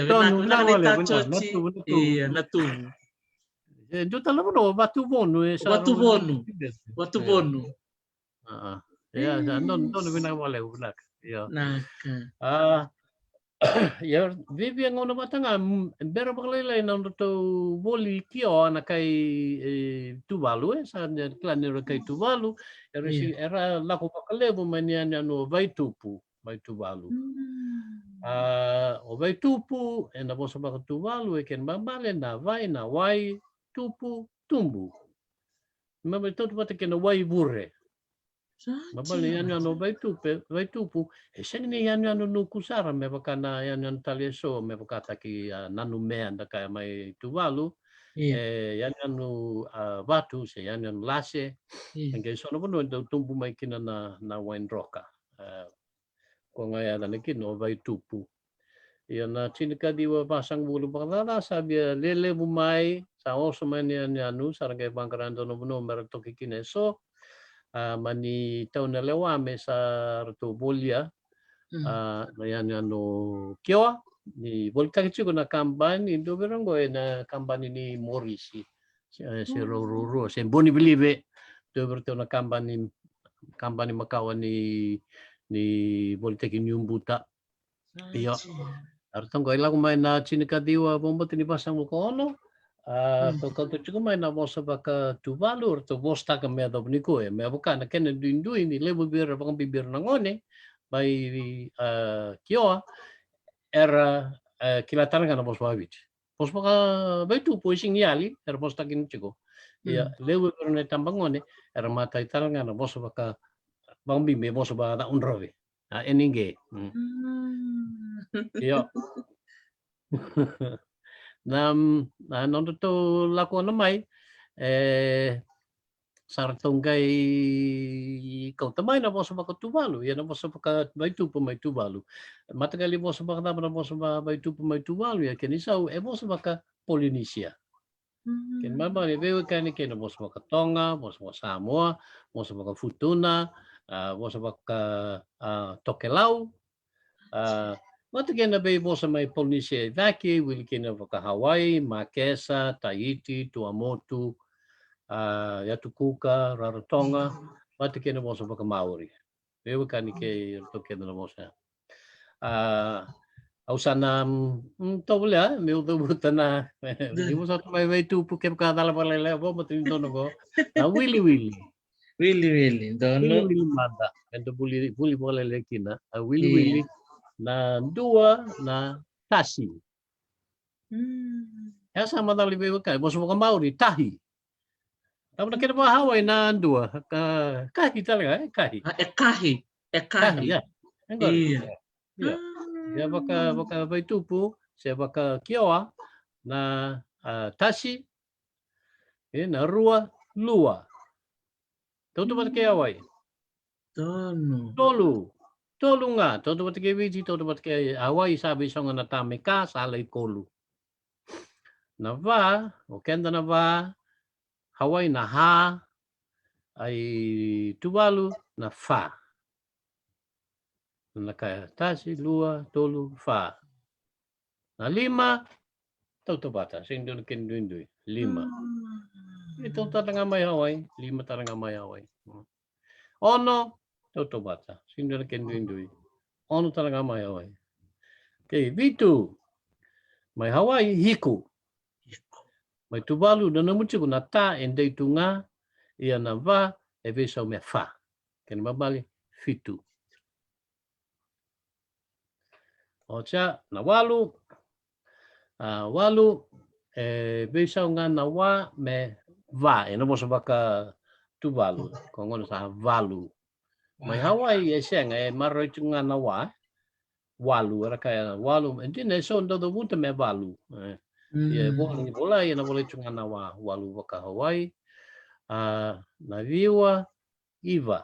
vinaka, vinaka ni touch oti. Ia, Natuvu. E dua tale na vanua o Vatuvonu, e sa Vatuvonu. Vatuvonu. A, a. Ia, sa donu, donu, vinaka vakalevu, vinaka. Ia. Naka. A, ia, viavia gauna vata ga, bera vakalailai na nodratou voli i Kioa na kai, e, Tuvalu, e, sa kila ni ra kai Tuvalu, era si, era lako vakalevu mai na yanuyanu o Vaitupu, mai Tuvalu. A, o Vaitupu, ena vosa vakaTuvalu, e kena ibalebale na vai, na wai, tupu, tubu. Mama, e tautauvata kei na waivure. Sa balebale na dina. Yanuyanu o Vaitupu, Vaitupu, e sega ni yanuyanu nuku sara me vaka na yanuyanu tale eso, me vakataki, a, nanumea da kaya mai Tuvalu. Io. E yanuyanu, a, vatu, se yanuyanu lase. Io. E qai so na vanua e dau tubu mai kina na, na waidroka. A, koya ga e yacana kina o Vaitupu. Ia na tinikaciwa vasagavulu vakacaca sa via lelevu mai, sa oso mai na yanuyanu, sa ra qai vaqara e dua na vanua me ra toki kina eso. A, mani tauni lewa me sa ratou volia. Mm. A, na yanuyanu Kioa, ni volitaki tiko na kabani, dua vei ira oqo ena kabani ni Morisi. Se, se, mm, Rourou, se Bonivilive, dua vei iratou na kabani, kabani makawa ni, ni volitaki Niubuta. Io. Sa dina. Eratou qai lako mai na tinikaciwa vakabauta ni vasagavulu ka ono. A, mm, ratou kauta tiko mai na vosa vakaTuvalu, ratou vosataka me yacova nikua, me vaka na kena duidui ni levu vei ira vakabibi ira na gone mai, a, Kioa, era, e, kila tale ga na vosa vakaviti. Vosa vakaVaitupu e sega ni yali, era vosataka kina tiko. Ia, mm, levu vei ira na itabagone, era matai tale ga na vosa vaka, vakabibi, vosa vakacaudrove. A, e ni qe. Mm. Mm. Io. Na, na nodratou lako na mai, e, sa ratou qai kauta mai na vosa vakaTuvalu, ia na vosa vakaVaitupu mai Tuvalu. Mataqali vosa vakacava na vosa vakaVaitupu mai Tuvalu, ia kena isau, e vosa vakaPolinisia. Mm. Kena ibalebale e veiwekani kei na vosa vakaToga, vosa vakaSamoa, vosa vakaFutuna, a, vosa vaka, a, Tokelau. A, vata kei na veivosa mai Polinisia e cake, wili kina vakaHawaii, Makesa, Tahiti, Tuamotu, a, Yatu Kuka, Rarotonga, mm, vata kei na vosa vakaMaori. Veiwekani kei iratou kece na vosa. A, au sa na, mm, mm, tovolea meu cavuta na, ni vosa tu mai Vaitupu, kevaka cala vakalailai, vakabauta ni donu qo. Na wiliwili. Wiliwili, donu. Wiliwili mada. Eda vuli, vuli vakalailai kina. A wiliwili. Io. Na dua, na tasi. Mm. E sa macala ni veiwekani, vosa vakaMaori, tahi. Cava na kena vakaHawaii na dua, ka, kahi tale ga, e kahi. A, e kahi, e kahi. Kahi, ia. E qori. Ia. Ia. Mm. Ia vaka, vakaVaitupu, se vakaKioa, na, a, tasi, e, na rua, lua. Tautauvata kei Hawaii. Tolu. Tolu. Tolu ga. Tautauvata kei Viti, tautauvata kei Hawaii, sa veisau ga na ta mai ka, sa lai kolu. Na va, o keda na va, Hawaii na ha, ai Tuvalu na fa. Na ka tasi, lua, tolu, fa. Na lima, tautauvata, sega ni dua na kena duidui. Lima. Mm. E tautauvata ga mai Hawaii, lima tale ga mai Hawaii. Ono, tautauvata, sega ni dua na kena duidui. Ono tale ga mai Hawaii. Kei vitu, mai Hawaii, hiku. Hiku. Mai Tuvalu, na nomu tiko na ta e dei tu ga, ia na va e veisau me fa. Kena ibalebale, fitu. Oti ya, na walu. A, walu, e veisau ga na wa me va, ena vosa vakaTuvalu. Ko gona sa valu. Mai Hawaii, e sega, e maroroi tu ga na wa. Walu, era kaya walu. E dina, e so dau cavuta me valu. E. Mm. Ia, e vola, ni vola, ia na vola tu ga na wa, walu vakaHawaii. A, na ciwa, iva.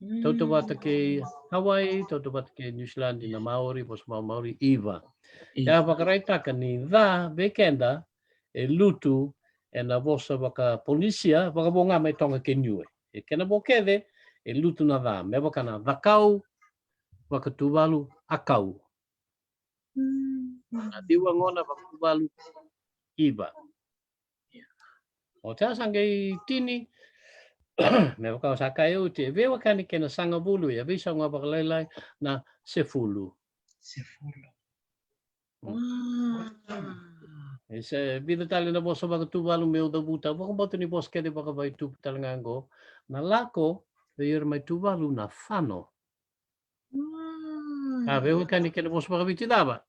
Mm. Tautauvata kei Hawaii, tautauvata kei Niusiladi, na Maori, vosa vakaMaori, iva. Iva. E a vakaraitaka ni ca vei keda e lutu ena vosa vakaPolinisia, vakavo ga mai Toga kei Niue. E kena vo kece, e lutu na ca, me vaka na cakau, vakaTuvalu, akau. Mm. Na ciwa gona vakaTuvalu, iva. Oti ya sa qai tini, me vaka au sa kaya oti, e veiwekani kei na sagavulu, ia veisau ga vakalailai na sefulu. Sefulu. Mm. Wow. E se vica tale na vosa vakaTuvalu meu cavuta, vakabauta ni vosa kece vakaVaitupu tale ga qo. Na lako vei ira mai Tuvalu na fano. Mm. A, veiwekani kena vosa vakaviti cava?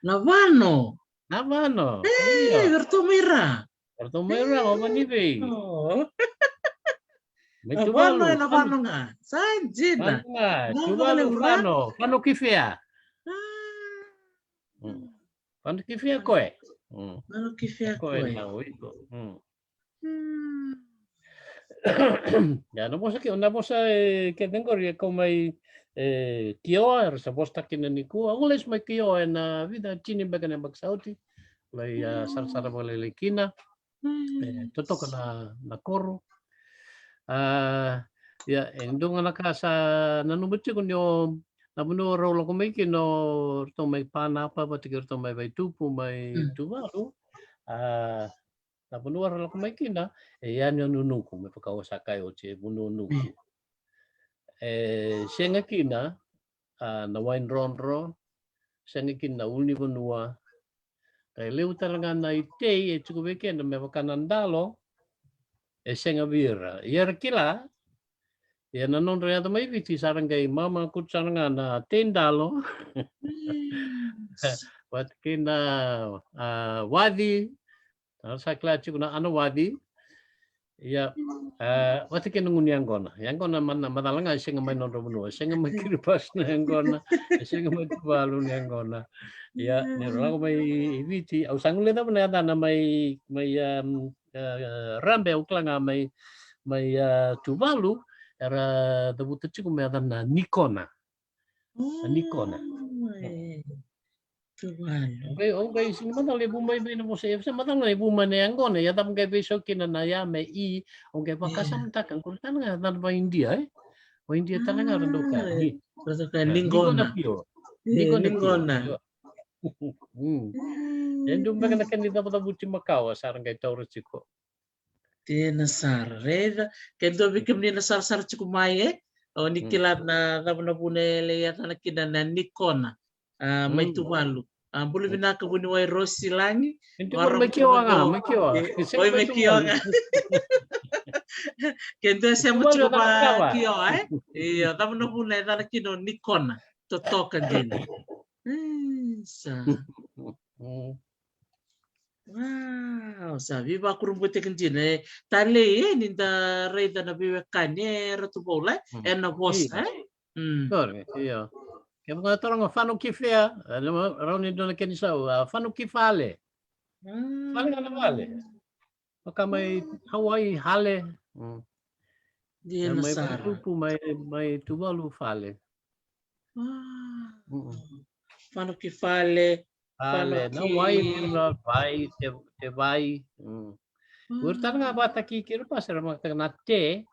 Na vano. Na vano. E, io. Ratou mai ra. Ratou mai ra, o mani vei. Mai Tuvalu, na vano ga. Sa dina. Vano ga, Tuvalu, vano. Vano kifea. Vano kifea koe. Vano kifea koe. Ia, na vosa ke, na vosa e kece qori e kau mai e Kioa, era sa vosataka kina nikua. Au lesu mai Kioa ena vica tini beka na yabaki sa oti. Lai a sarasara vakalailai kina. E totoka na, na koro. A, ia, e dua ga na ka sa nanuma tiko ni o na vanua rau lako mai kina o ratou mai Panapa vata kei ratou mai Vaitupu mai Tuvalu. A, na vanua rau lako mai kina e yani o nunuku, me vaka o sa kaya oti, e vanua nuku. E sega kina a na wai drodro, sega kina na ulunivanua. Ka e levu tale ga na itei e tiko vei keda me vaka na dalo, e sega vei ira. Ia era kila, ia na nodra yaco mai Viti sa ra qai mama kutu sara ga na tei dalo. Vata kei na a waci, a sa kila tiko na ana waci. Ia, a vata kei na gunu yaqona. Yaqona ma, na macala ga e sega mai nodra vanua, e sega mai Kiribati na yaqona, e sega mai Tuvalu na yaqona. Ia, ni ra lako mai i Viti, au sa guilecava na yacana mai, mai a, a, Rabe, au kila ga mai, mai a Tuvalu, era cavuta tiko me yacana na Nikona. A Nikona. Au qai, au qai sega ni macala e vu mai vei na vosa, e sa macala e vu mai na yaqona, ia cava qai veiso kina na ya me i, au qai vakasamataka, qori tale ga yacana vaidia, e? Vaidia tale ga ra dau kaya. Ni. Nikona pio. Nikona pio. E dua beka na kena icavucavuti makawa sa ra qai taura tiko. Dina sara, raica. Ke dua vei kemuni na sarasara tiko mai, e? O ni kila na cava na vuna e lai yacana kina na Nikona. A, mai Tuvalu. A, bula vinaka vuniwai Rosi Lagi. Oi, mai Kioa ga, mai Kioa. Oi, mai Kioa ga. Ke dua sema tiko mai Kioa, e? Io, cava na vuna e yacana kina o Nikona. Totoka dina. Sa. Wow, sa veivakurabuitaki dina e talei, e, ni da raica na veiwekani e Ratu Paula, e, ena vosa, e? Sorry, io. Kevaka taroga fano kifea, e, rau ni dua na kena isau, a, fano kifale. Fale ga na vale. Vaka mai Hawaii, hale. Dina sara. Mai Vaitupu, mai, mai Tuvalu, fale. Fano kifale. Fale, na wai, na vai, te, te vai. Ura tale ga vata ki Kiribati era matataka na te,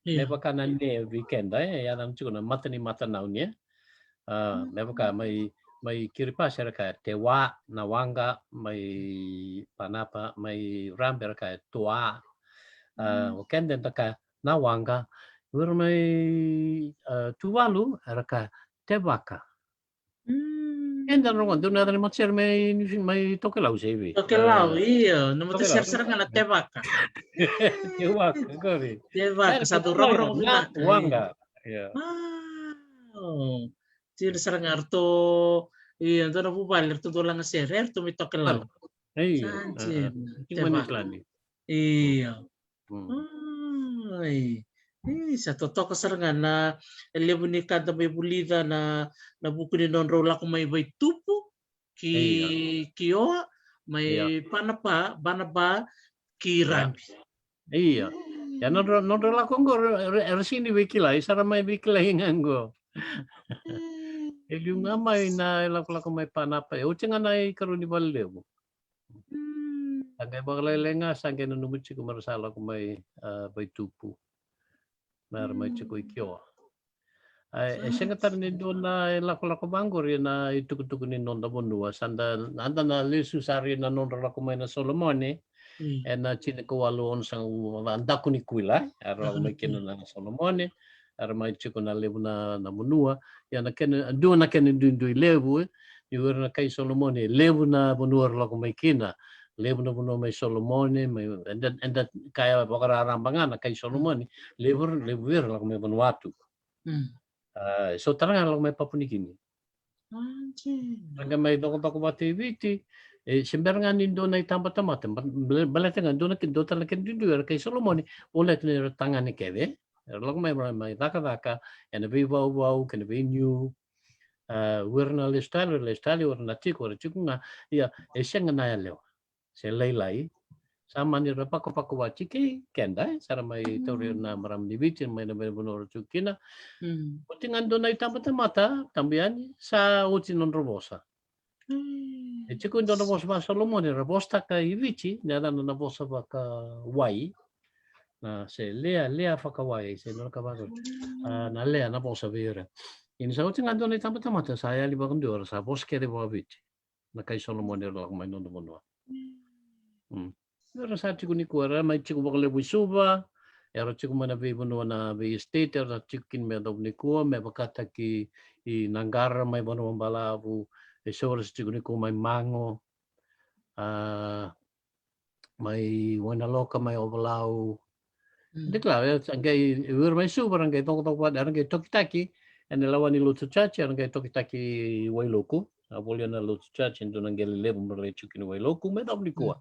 me vaka na ne vei keda, e, yacana tiko na mata ni matanau ni, e. A, me vaka mai, mai Kiribati era kaya te wa, na waqa, mai Panapa, mai Rabe era kaya tua. A, o keda eda kaya na waqa. Ura mai, a, Tuvalu era kaya te vaka. Eda rogo, dua na yaca ni matasere mai, mai Tokelau se vei. Tokelau, io. Na matasere sara ga na te vaka. Te vaka, qori. Te vaka, sa dau rogo vinaka. Waqa. Io. Wow. Dina sara ga ratou, io, dua na vuvale ratou dau lagasere, ratou mai Tokelau. Io. Sa dina. Ki Manikalani. Io. Ai. Io, sa totoka sara ga na levu ni ka da mai vulica na, na vuku ni nodrau lako mai Vaitupu ki, ki Oa, mai Panapa, Banaba ki Rabi. Io. Ia nodra, nodra lako oqo, era, era sega ni veikilai, sa ra mai veikilai ga oqo. E liu ga mai na ilakolako mai Panapa, e oti ga na ikarua ni vale levu. Sa qai vakalailai ga, sa qai nanuma tiko me ra sa lako mai, a, Vaitupu. Me ra mai tiko i Kioa. A, e sega tale ni dua na ilakolako vaqori ena itukutuku ni noda vanua. Sa da, a da na lesu sara ina nodra lako mai na Solomone. Ena tinikawalu onosagavulu, a, daku ni kuila, era lako mai kina na Solomone. Era mai tiko na levu na, na vanua. Ia na kena, dua na kena duidui levu, e, ni o ira na kai Solomone, levu na vanua era lako mai kina, levu na vanua mai Solomone, mai, eda, eda kaya vakararaba ga na kai Solomone, levu, levu era lako mai Vanuatu. A, so tale ga era lako mai Papua Nikini. Ra qai mai cokocoko vata i Viti. E se bera ga ni dua na itabatamata, baleta ga dua na kena, dua tale na kena duidui era kai Solomoni, voleka ni ra tagane kece. Era lako mai, mai cakacaka ena veivauvau kei na veiniu. A, o ira na lesu tale, lesu tale, o ira na tiko, era tiko ga. Ia, e sega na yalewa se lailai. Sa mani ra vakavakawati kei keda, e, sa ra mai tauri ira na marama ni Viti mai na veivanua ra tiko kina. Oti ga dua na itabatamata tabu yani, sa oti nodra vosa. E tiko e dua na vosa vaka-Solomoni, ra vosataka i Viti, na yacana na vosa vakawai. Na se lea, lea vakawai, se dua na ka vaka, a, na lea na vosa vei ira. Ia ni sa oti ga dua na itabatamata, sa yali vakadua, ra sa vosa kece vakaViti na kai Solomoni era lako mai nodra vanua. Era sa tiko nikua, era mai tiko vakalevu i Suva, era tiko mai na veivanua na vei estate, era tiko kina me yacova nikua, me vakataki i Naqara mai Vanuabalavu, e so era sa tiko nikua mai Mago, a, mai Wainaloka, mai Ovalau. De kila, e, sa qai, o ira mai Suva ra qai cokocoko vata, era qai tokitaki ena lawa ni lotu church, era qai tokitaki i Wailoku. A volia na lotu church e dua na qele levu me ra lai tiko kina i Wailoku me yacova nikua.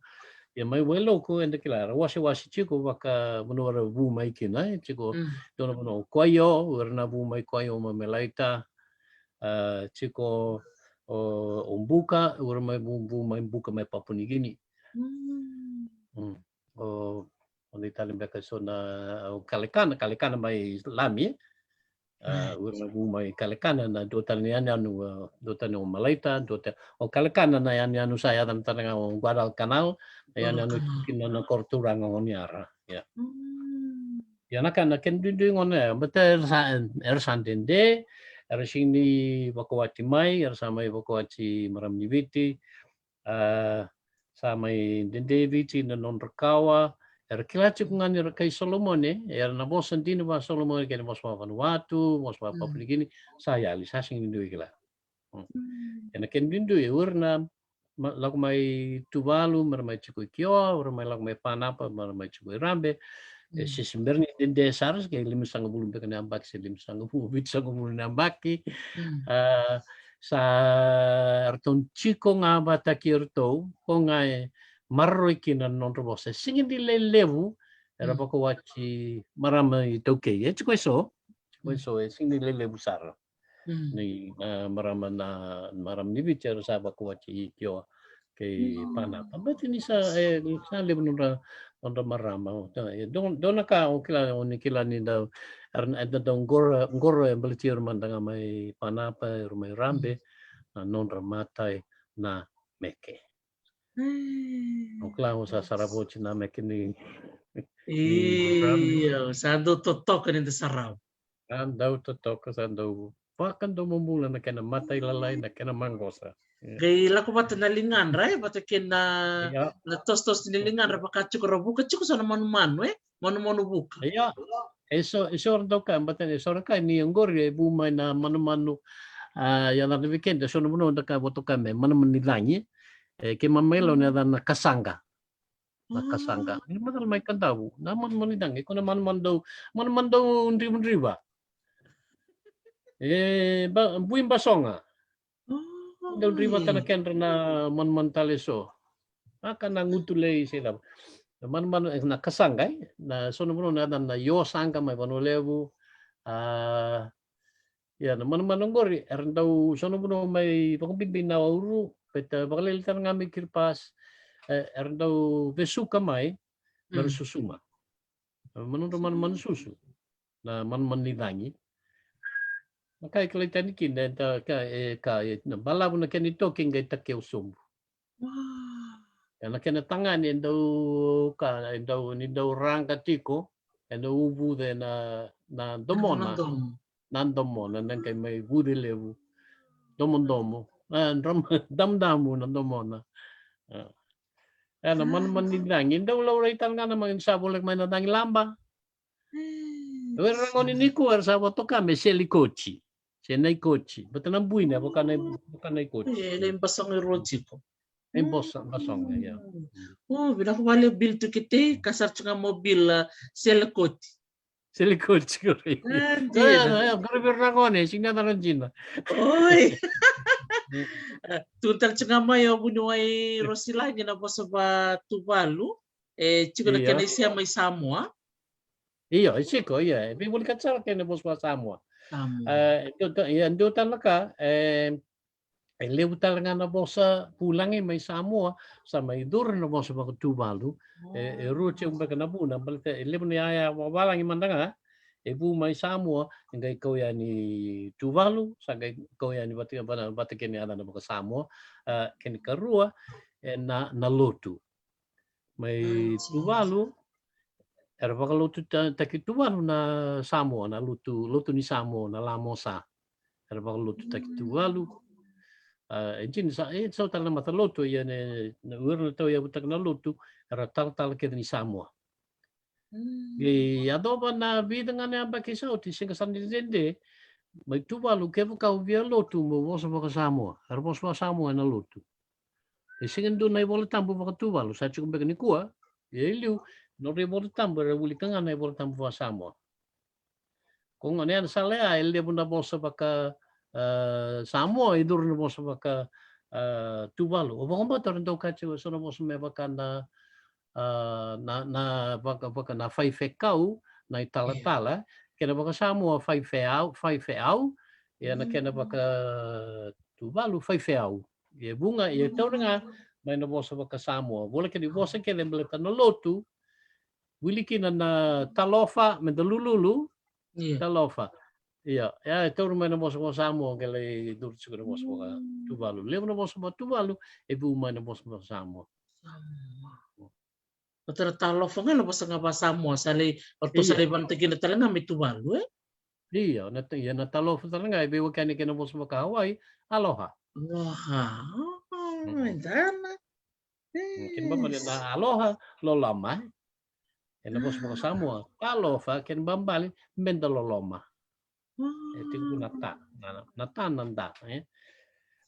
Ia mai Wailoku, eda kila, era wasewase tiko vaka vanua era vu mai kina, e tiko dua na vanua o Koaio, o ira na vu mai Koaio mai Melaita. A, tiko o, o Buka, o ira mai vu, vu mai Buka mai Papua Nikini. O, o dei tale beka so na, o Kalekana, Kalekana mai Lami, e. A, o ira na vu mai Kalekana, na dua tale na yanuyanu, a, dua tale o Malaita, dua tale o Kalekana, na yanuyanu sa yacana tale ga o Guadalcanal, na yanuyanu kina na koro turaga o Honiara. Ia. Ia na ka na kena duidui gona ya, baleta era sa, era sa dede, era sega ni vakawati mai, era sa mai vakawati marama ni Viti, a, sa mai dede i Viti na nodra kawa, era kila tiko ga ni ra kai Solomoni, era na vosa dina vaka-Solomoni, kei na vosa vaka-Vanuatu, vosa vaka-Papua Nikini, sa yali, sa sega ni dua e kila. Ia na kena duidui, o ira na lako mai Tuvalu, me ra mai tiko i Kioa, o ira mai lako mai Panapa, me ra mai tiko i Rabe. E se bera ni dede sara, se qai limasagavulu beka na yabaki, se limasagavulu, vitusagavulu na yabaki. A, sa ratou tiko ga vata kei iratou, ko ga e maroroi kina na nodra vosa. E sega ni lelevu era vakawati marama iTaukei. E tiko e so, tiko e so, e sega ni lelevu sara. Ni, a, marama na, marama ni Viti era sa vakawati i Kioa kei Panapa. Baleta ni sa, e, sa levu nodra, nodra marama. E dua, dua na ka o kila, o ni kila ni da, era, eda dau qoro, qoro e baleti ira mada ga mai Panapa, ira mai Rabe, na nodra matai na meke. O kila o sa sarava oti na meke ni, ni Rabe. Io, sa dau totoka ni da sarava. Sa dau totoka, sa dau vakadomobula na kena matailalai, na kena maqosa. Qai lako vata na ligadra, e, vata kei na, na tosotoso ni ligadra, vaka tiko ra vuka tiko so na manumanu, e? Manumanu vuka. Ia, e so, e so ra dau kaya, baleta ni so ra kaya ni oqori e vu mai na manumanu, a, yacana vei keda, so na vanua da kaya, votoka me manumanu ni cagi. E, keimami mai Lau na yacana na kasaqa. Na kasaqa. Ni macala mai Kadavu. Na manumanu ni cagi, ko na manumanu dau, manumanu dau drivadriva. E, ba, bui basoga. Dau drivata na kedra na manumanu tale so. A ka na gutu lei se cava. Na manumanu, e, na kasaqa, e. Na so na vanua na yacana na iosaqa mai Vanua Levu. A, Ia, na manumanu oqori, era dau so na vanua mai vakabibi na Nauru, baleta vakalele tale ga mai Kiribati, e, era dau vesuka mai, me ra susuma. Manudra manumanu susu, na manumanu ni cagi. Na ka e kilai tani kina, e ta, ka, e, ka, e, na balavu na kena itoki, qai takeu sobu. Ia na kena tagane e dau ka, e dau, ni dau raqa tiko, e dau uvuce na, na domona. Na domona, na qai mai vuce levu. Domodomo. A, dram-, damudamu na domona. A. E na manumanu ni cagi, e dau laurai tale ga na mani sa voleka mai na cagi laba. O ira na gone nikua era sa vakatoka me selikoti. Se naikoti. Baleta na bui na, vaka na, vaka naikoti. E, na ibasoga e rua tiko. Na ibasoga, basoga, ia. O, vinaka vakalevu Bill Tukitei, ka sara tiko ga mo Bill, a, selikoti. Selikoti, qori. E, dina. Ia, ia, qori vei ira na gone, sega ni yaca na dina. Oi. Mm. E, tukuna tale tiko ga mai o vuniwai Rosilagi na vosa va Tuvalu. E tiko na Io. kena isema i Samoa. Io, e tiko, ia. E veivolekati sara kei na vosa va Samoa. Samoa. E, dua ta-, ia, dua tale na ka, e, e levu tale ga na vosa vulagi mai Samoa, sa mai curu na vosa vakaTuvalu. E, e rua tiko beka na vuna, baleta e levu na yaya vavalagi mada ga, e vu mai Samoa, e qai kau yani Tuvalu, sa qai kau yani vata, vata, vata kei na yacana vakaSamoa. A, kena ikarua, e na, na lotu. Mai Ah, Tuvalu, era vakalotu ta-, taki Tuvalu na Samoa, na lotu, lotu ni Samoa, na Lamosa. Era vakalotu taki Tuvalu. A, e dina sa, e sau tale na mata lotu, ia ne, na ura na tauyavutaka na lotu, era talatala kece ni Samoa. Mm. E yacova na vica ga na yabaki sa oti, sega sara ni dede, mai Tuvalu, kevaka o via lotu, mo vosa vakaSamoa. Era vosa vakaSamoa ena lotu. E sega ni dua na iVolatabu vakaTuvalu, sa tiko beka nikua, ia e liu, nodra iVolatabu, era wilika ga na iVolatabu vakaSamoa. Ko gona na sala ya, e levu na vosa vaka, a, Samoa, e curu na vosa vaka, a, Tuvalu. O vakabauta era dau kaya tiko, so na vosa me vaka na, a, na, na vaka, vaka na faifekau, na italatala, kena vakaSamoa faifeau, faifeau, ia na kena vakaTuvalu faifeau. Ia vuqa, ia taura ga mai na vosa vakaSamoa. Vola kena ivosa kece baleta na lotu, wili kina na talofa, meda lululu, Ia. talofa. Ia, ia, e taura mai na vosa vakaSamoa, qai lai curu tiko na vosa vakaTuvalu. Levu na vosa vakaTuvalu, e vu mai na vosa vakaSamoa. Samoa. Vata na talofa ga na vosa ga vakaSamoa, sa lai, o ratou sa lai vanataki kina tale ga mai Tuvalu, e? Ia, na ta-, ia na talofa tale ga, e veiwekani kei na vosa vakaHawaii, aloha. Aloha. Mm. Dana. Mm, kena ibalebale na aloha, loloma, e? Ena vosa vakaSamoa, talofa, kena ibalebale, meda loloma. E tiko na ta, na, na ta na da, e?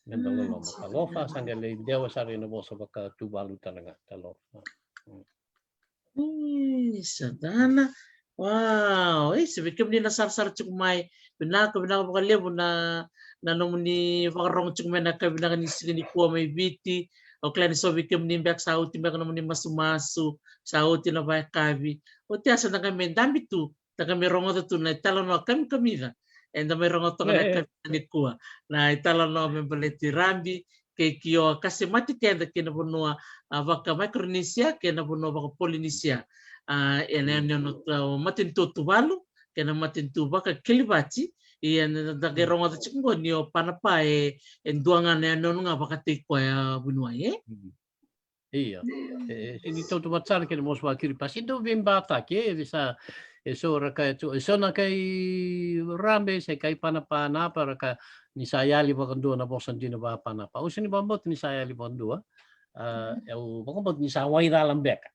Meda loloma. Talofa, sa qai lai dewa sara ena vosa vakaTuvalu tale ga, talofa. Mm. Isa, dana. Wow, isa, vei kemuni na sarasara tiko mai. Vinaka, vinaka vakalevu na, na nomuni vakarogo tiko mai na ka vinaka ni siga nikua mai Viti. Au kila ni so vei kemuni beka sa oti beka nomuni masumasu, sa oti na vakayakavi. Oti a sa da qai mai dabe tu, da qai mai rogoca tu na italanoa kamikamica eda mai rogoca toka na yakavi nikua. Na italanoa me baleti Rabi kei Kioa, ka semati keda kei na vanua, a, vaka Micronesia kei na vanua vaka Polinisia. A, ena yanuyanu, a, matanitu o Tuvalu kei na matanitu vaka Kiribati. Ia eda qai rogoca tiko qo ni o Panapa e, e dua ga na yanuyanu ga vakataki koya, vuniwai, e? Mm. Ia. E, e sega ni tautauvata sara kei na vosa vaka Kiribati. E dau veibataki, e, e sa, e so ra kaya tu, e so na kai Rabi se kai Panapa, na pa ra kaya ni sa yali vakadua na vosa dina vaka Panapa. Au sega ni vakabauta ni sa yali vakadua. A, au vakabauta ni sa waicala beka.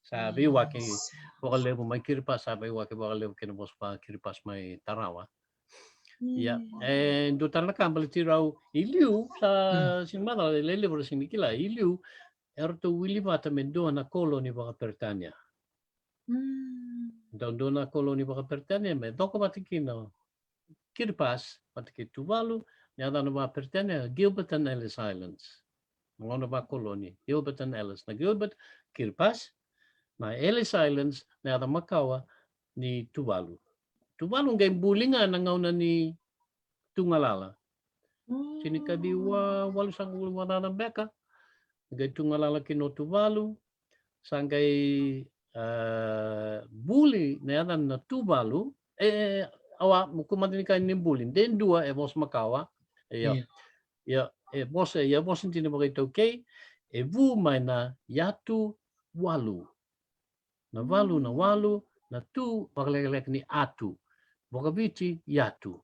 Sa veiwaki vakalevu mai Kiribati, sa veiwaki vakalevu kei na vosa vaka Kiribati mai Tarawa. Ia, e dua tale na ka baleti rau i liu, sa sega ni macala, e levu era sega ni kila, i liu, eratou wili vata me dua na koloni vakaPeritania. Mm. Dau dua na koloni vakaPeritania me coko vata kina o Kiribati vata kei Tuvalu, na yacana vakaPeritania Gilbert and Ellice Islands. Na gauna vakoloni, Gilbert and Ellice. Na Gilbert, Kiribati, na Ellice Islands, na yaca makawa ni Tuvalu. Tuvalu qai buli ga na gauna ni tugalala. Mm. Tinikaciwa walusagavulu vakacaca beka, qai tugalala kina o Tuvalu, sa qai, a, buli na yacana na Tuvalu. E, e, awa, mo kua mada ni kaya ni buli, de dua e vosa makawa. Ia. Ia. Ia, e vosa, ia vosa dina vakaitaukei, e vu mai na yatu walu. Na valu na walu, na tu vakalekaleka ni atu. Vakaviti, yatu.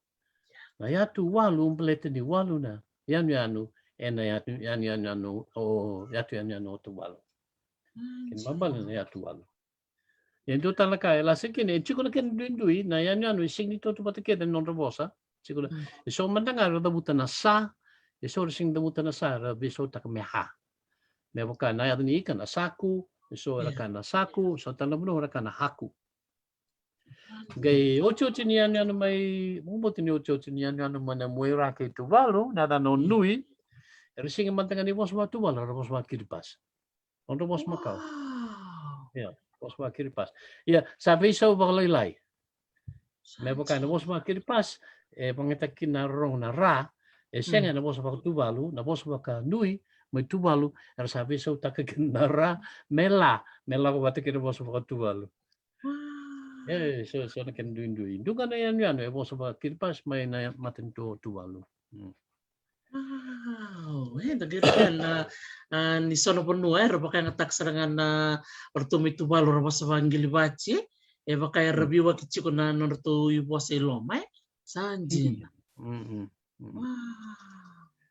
Na yatu walu, baleta ni walu na yanuyanu, ena yatu, yanu, yanuyanu, o, yatu yanuyanu o Tuvalu. Kena ibalebale na yatu walu. E dua tale na ka e lasa kina, e tiko na kena duidui, na yanuyanu e sega ni tautauvata kece na nodra vosa. Tiko na, e so mada ga era cavuta na sa, e so era sega ni cavuta na sa, era veisautaka me ha. Me vaka na yaca ni ika na saku, e so era kaya na saku, so tale na vanua era kaya na haku. Qai otioti ni yanuyanu mai, mo bau ni otioti ni yanuyanu mai na Muaira kei Tuvalu, na yacana o Nui. Era sega mada ga ni vosa vaka Tuvalu, era vosa vaka Kiribati. Nodra vosa makawa. Ia, vosa vaka Kiribati. Ia, sa veisau vakalailai. Me vaka na vosa vaka Kiribati, e vakayagataki kina na rorogo na ra, e sega na vosa vaka Tuvalu, na vosa vaka Nui mai Tuvalu, era sa veisautaka kina na ra me la, me lako vata kei na vosa vaka Tuvalu. E, so, so na kena duidui. Dua ga na yanuyanu e vosa vaka Kiribati mai na matanitu o Tuvalu. Mm. Wow, e, da qai raica na, a, ni so na vanua era vakayagataka sara ga na ratou mai Tuvalu ra vosa vaka Qilivati, e vaka era veiwaki tiko na nodratou ivosa i loma, e? Sa dina. Mm, mm, mm. Wow.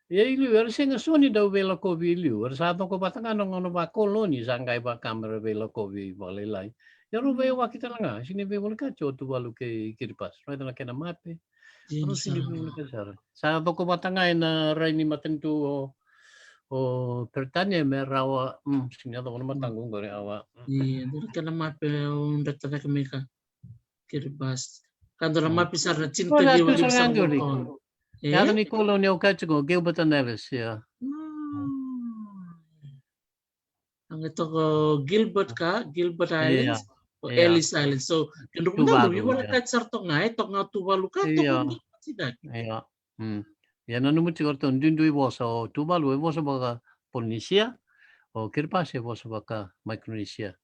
Ia i liu, era sega so ni dau veilakovi i liu, era sa coko vata ga na gauna vakoloni, sa qai vaka me ra veilakovi vakalailai. Ia rau veiwaki tale ga, sega ni veivolekati o Tuvalu kei Kiribati. Raica na kena mape. Rau sega ni veivolekati sara. Sa coko vata ga ena rai ni matanitu o, o Peritania me rawa, mm, sega ni yacova na mataqu qori, awa. Mm. Ia, dua na kena mape au dreta cake mai ka Kiribati. Ka dua na mape sara na tinikalima, limasagavulu. E? Yaca ni koloni au kaya tiko, Gilbert and Ellice, ia. Mm. A qai toka o Gilbert ka, Gilbert Islands, o Ellice Islands. So, kedrau na veivolekati sara toka ga, e toka ga Tuvalu ka, toka ga Kiribati cake. Ia. Mm. Ia nanuma tiko o ratou duidui vosa, o Tuvalu e vosa vaka Polinisia, o Kiribati e vosa vaka Micronesia.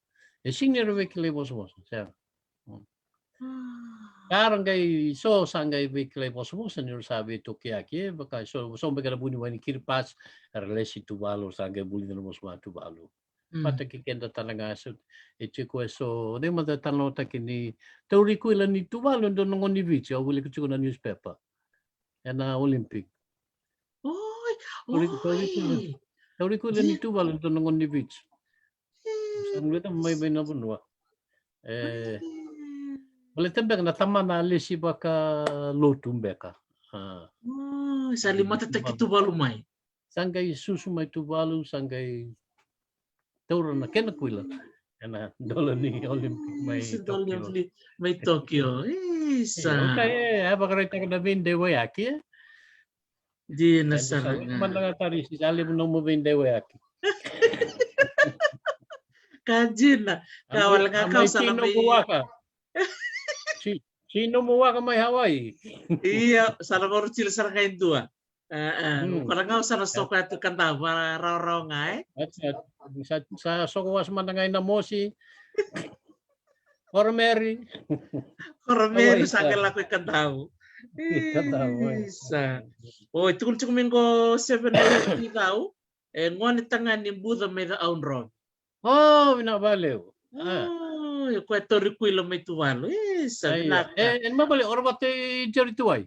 E sega ni ra veikilai vosavosa, sega. Mm. Sa ra qai, so sa qai veikilai vosavosa ni ra sa veitokiyaki, e vaka so, so beka na vuniwai ni Kiribati, era lesi Tuvalu, sa qai vulica na vosa vaka Tuvalu. Mm. Vata kei keda tale ga so, e tiko e so, de mada talanoataki ni tauri kuila ni Tuvalu e dua na gone ni Viti, au wilika tiko na newspaper. Ena Olympic. Oi, tauri, tauri kuila, oi, tauri kuila ni Tuvalu e dua na gone ni Viti. Sa guileca mai, mai na vanua. E, baleta beka na tamana a lesi vakalotu beka. A. Oi, sa lai matataki Tuvalu mai. Sa qai susu mai Tuvalu, sa qai taura na kena kuila ena dola ni Olympic mai Tokyo. Dola ni Olympic mai Tokyo. Isa. E, okay, e, e vakaraitaka na veidaiwayaki, e? Dina sara ga. Mada ga Tarisi, sa levu nomu veidaiwayaki. Ka dina. Ka wale ga kau sa na mai nomu waka. Si, si nomu waka mai Hawaii. Ia, sa na vakarutila sara ga e dua. A, a, koya ga au sa na soko atu Kadavu, rawarawa ga, e? Sa, sa, sa soko wasa mada ga i Namosi. Koromeri. Koromeri, sa qai lako i Kadavu. I Kadavu, e. Isa. Oi, tukuna tiko mai qo Seven Naya Tuicau, e gone tagane ni Buca mai Cakaudrove. O, vinaka vakalevu. A. O, o koya e tauri kuila mai Tuvalu. Isa, vinaka. E, e, ni ma vale, ora vata i Jerry Tuwai.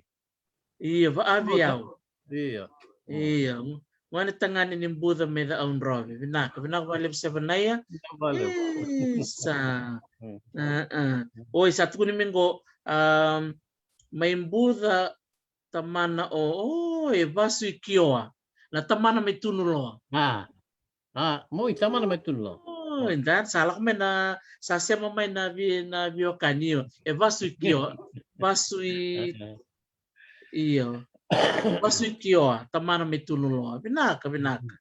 Io, vaavi au. Io. Io. Gone tagane ni Buca mai Cakaudrove. Vinaka, vinaka vakalevu Seven Naya. Vinaka vakalevu. Isa. Mm. A, a. Oi, sa tukuni mai qo, um, mai Buca tamana o, o, e vasu i Kioa. Na tamana mai Tunuloa. A. A, mo i tamana mai Tunuloa. O, e dua sa lako mai na, sa sema mai na vi, na viokani, io. E vasu i Kioa, vasu i, io. Vasu i Kioa, tamana mai Tunuloa. Vinaka, vinaka.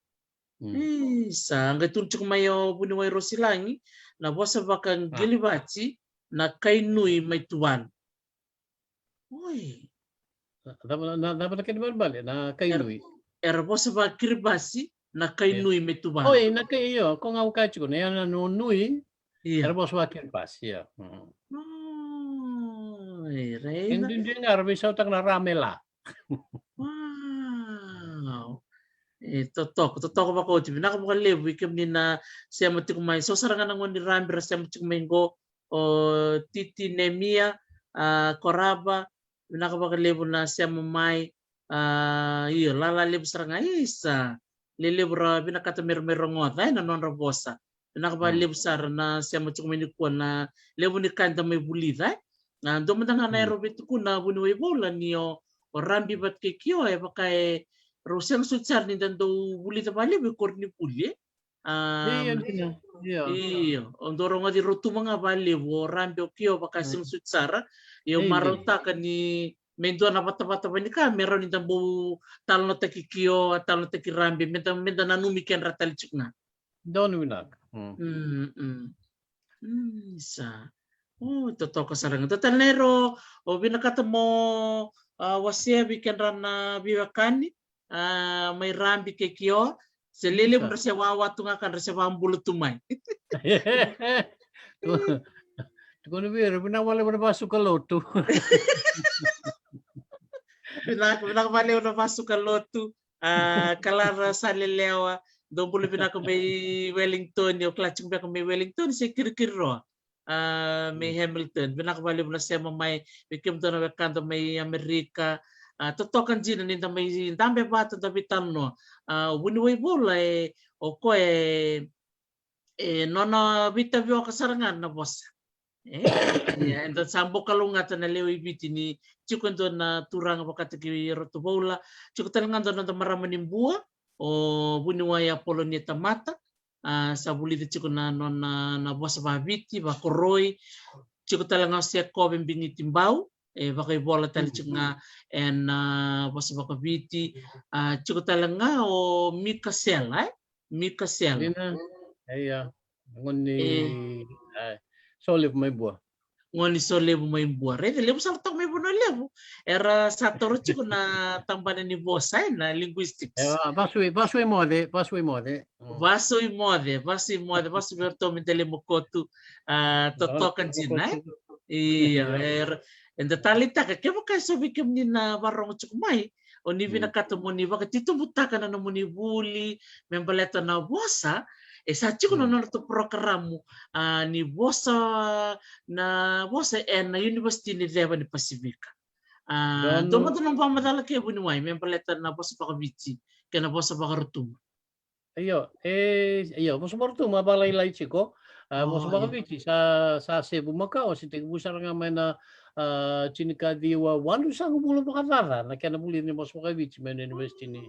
Mm. Isa, qai tukuna tiko mai o vuniwai Rosilagi, na vosa vaka Qilivati, na kai nui mai Tuvalu. Oi. Na, na, na, na kena balebale, na kai nui. Era vosa vaka Kiribati, na kai nui mai Tuvalu. Oi, na kai, io, ko ga au kaya tiko, na yanuyanu o Nui, era vosa vaka Kiribati, ia. Mm. Oi, raica. E duidui ga, era veisautaka na ra me la. Wow. E, totoka, totoka vakaoti. Vinaka vakalevu i kemuni na sema tiko mai. So sara ga na gone ni Rabi ra sema tiko mai qo, o Titi Nemia, a, Korava, vinaka vakalevu na sema mai, a, io, lala levu sara ga, isa, lelevu ra vinakata me ra mai rogoca, e, na nodra vosa. Vinaka vakalevu sara na sema tiko mai nikua na levu ni ka eda mai vulica, e. A, dua mada ga na erau veitukuna vuniwai Vaula ni o, o Rabi vata kei Kioa, e vaka e, rau sega soti sara ni da dau vulica vakalevu e koronivuli, e. Io, dina. Io. Io, o dou rogoci rau tu ma ga valevu, o Rabi, o Kio, vaka sega soti sara. Io, marautaka ni me dua na vatavata vanika me rawa ni da bau talanoataki Kio, a talanoataki Rabi, me da, me da nanumi kedra tale tiko ga. Donu vinaka. Mm, mm. Mm, sa. O, totoka sara ga. Dua tale na iro, o vinakata mo, a, wasea vei kedra na veiwekani, a, mai Rabi kei Kio. Se lelevu dra se wawa tu ga ka dra se vabula tu mai. Tukuna vei ira, vinaka vakalevu na vasuka lotu. Vinaka, vinaka vakalevu na vasuka lotu. A, Kalara Salelewa, dou bula vinaka mai Wellington, o kila tiko beka mai Wellington se Kirikiriroa. A, mai Hamilton, vinaka vakalevu na sema mai, vei kemudou na wekada mai Amerika. A, totoka dina ni da mai dabe vata, da veitalanoa. A, o vuniwai Vola e, o koya e, e nona veitavioka sara ga na vosa. E, ia, eda sa bau kalougata na lewe i Viti ni tiko e dua na turaga vakataki Ratu Vola, tiko tale ga dua na noda marama ni Bua, o vuniwai Apolonia Tamata, a, sa vulica tiko na nona, na vosa vaViti, vakoroi, tiko tale ga o Sekove Bigiti Bau, e vakaivola tale tiko ga ena vosa vakaViti, a, tiko tale ga o Mika Sela, e? Mika Sela. Dina, e, ia. Gone ni, e, Solevu mai Bua. Gone ni Solevu mai Bua. Raica, levu sara toka mai Vanua Levu era sa toro tiko na tabana ni vosa, e, na linguistics. E, va-, vasu i, vasu i moce, vasu i moce. Mm. Vasu i moce, vasu i moce, vasu vei iratou me da lai mokotu, a, totoka dina, e? Io, era, eda taleitaka, kevaka e so vei kemuni na varogo tiko mai, o ni vinakata mo ni vakatitobutaka na nomuni vuli me baleta na vosa, e sa tiko na nodratou porokaramu, a, ni vosa, na vosa ena Univesiti ni Ceva ni Pasifika. A, dua mada na vakamacala ke vuniwai me baleta na vosa vakaViti kei na vosa vakaRotuma. Io, e, io, vosa vakaRotuma vakalailai tiko. A, vosa vakaViti sa, sa sevu makawa, se tekivu sara ga mai na, a, tinikaciwa walusagavulu vakacaca na kena vulici ni vosa vakaViti mai na Univesiti ni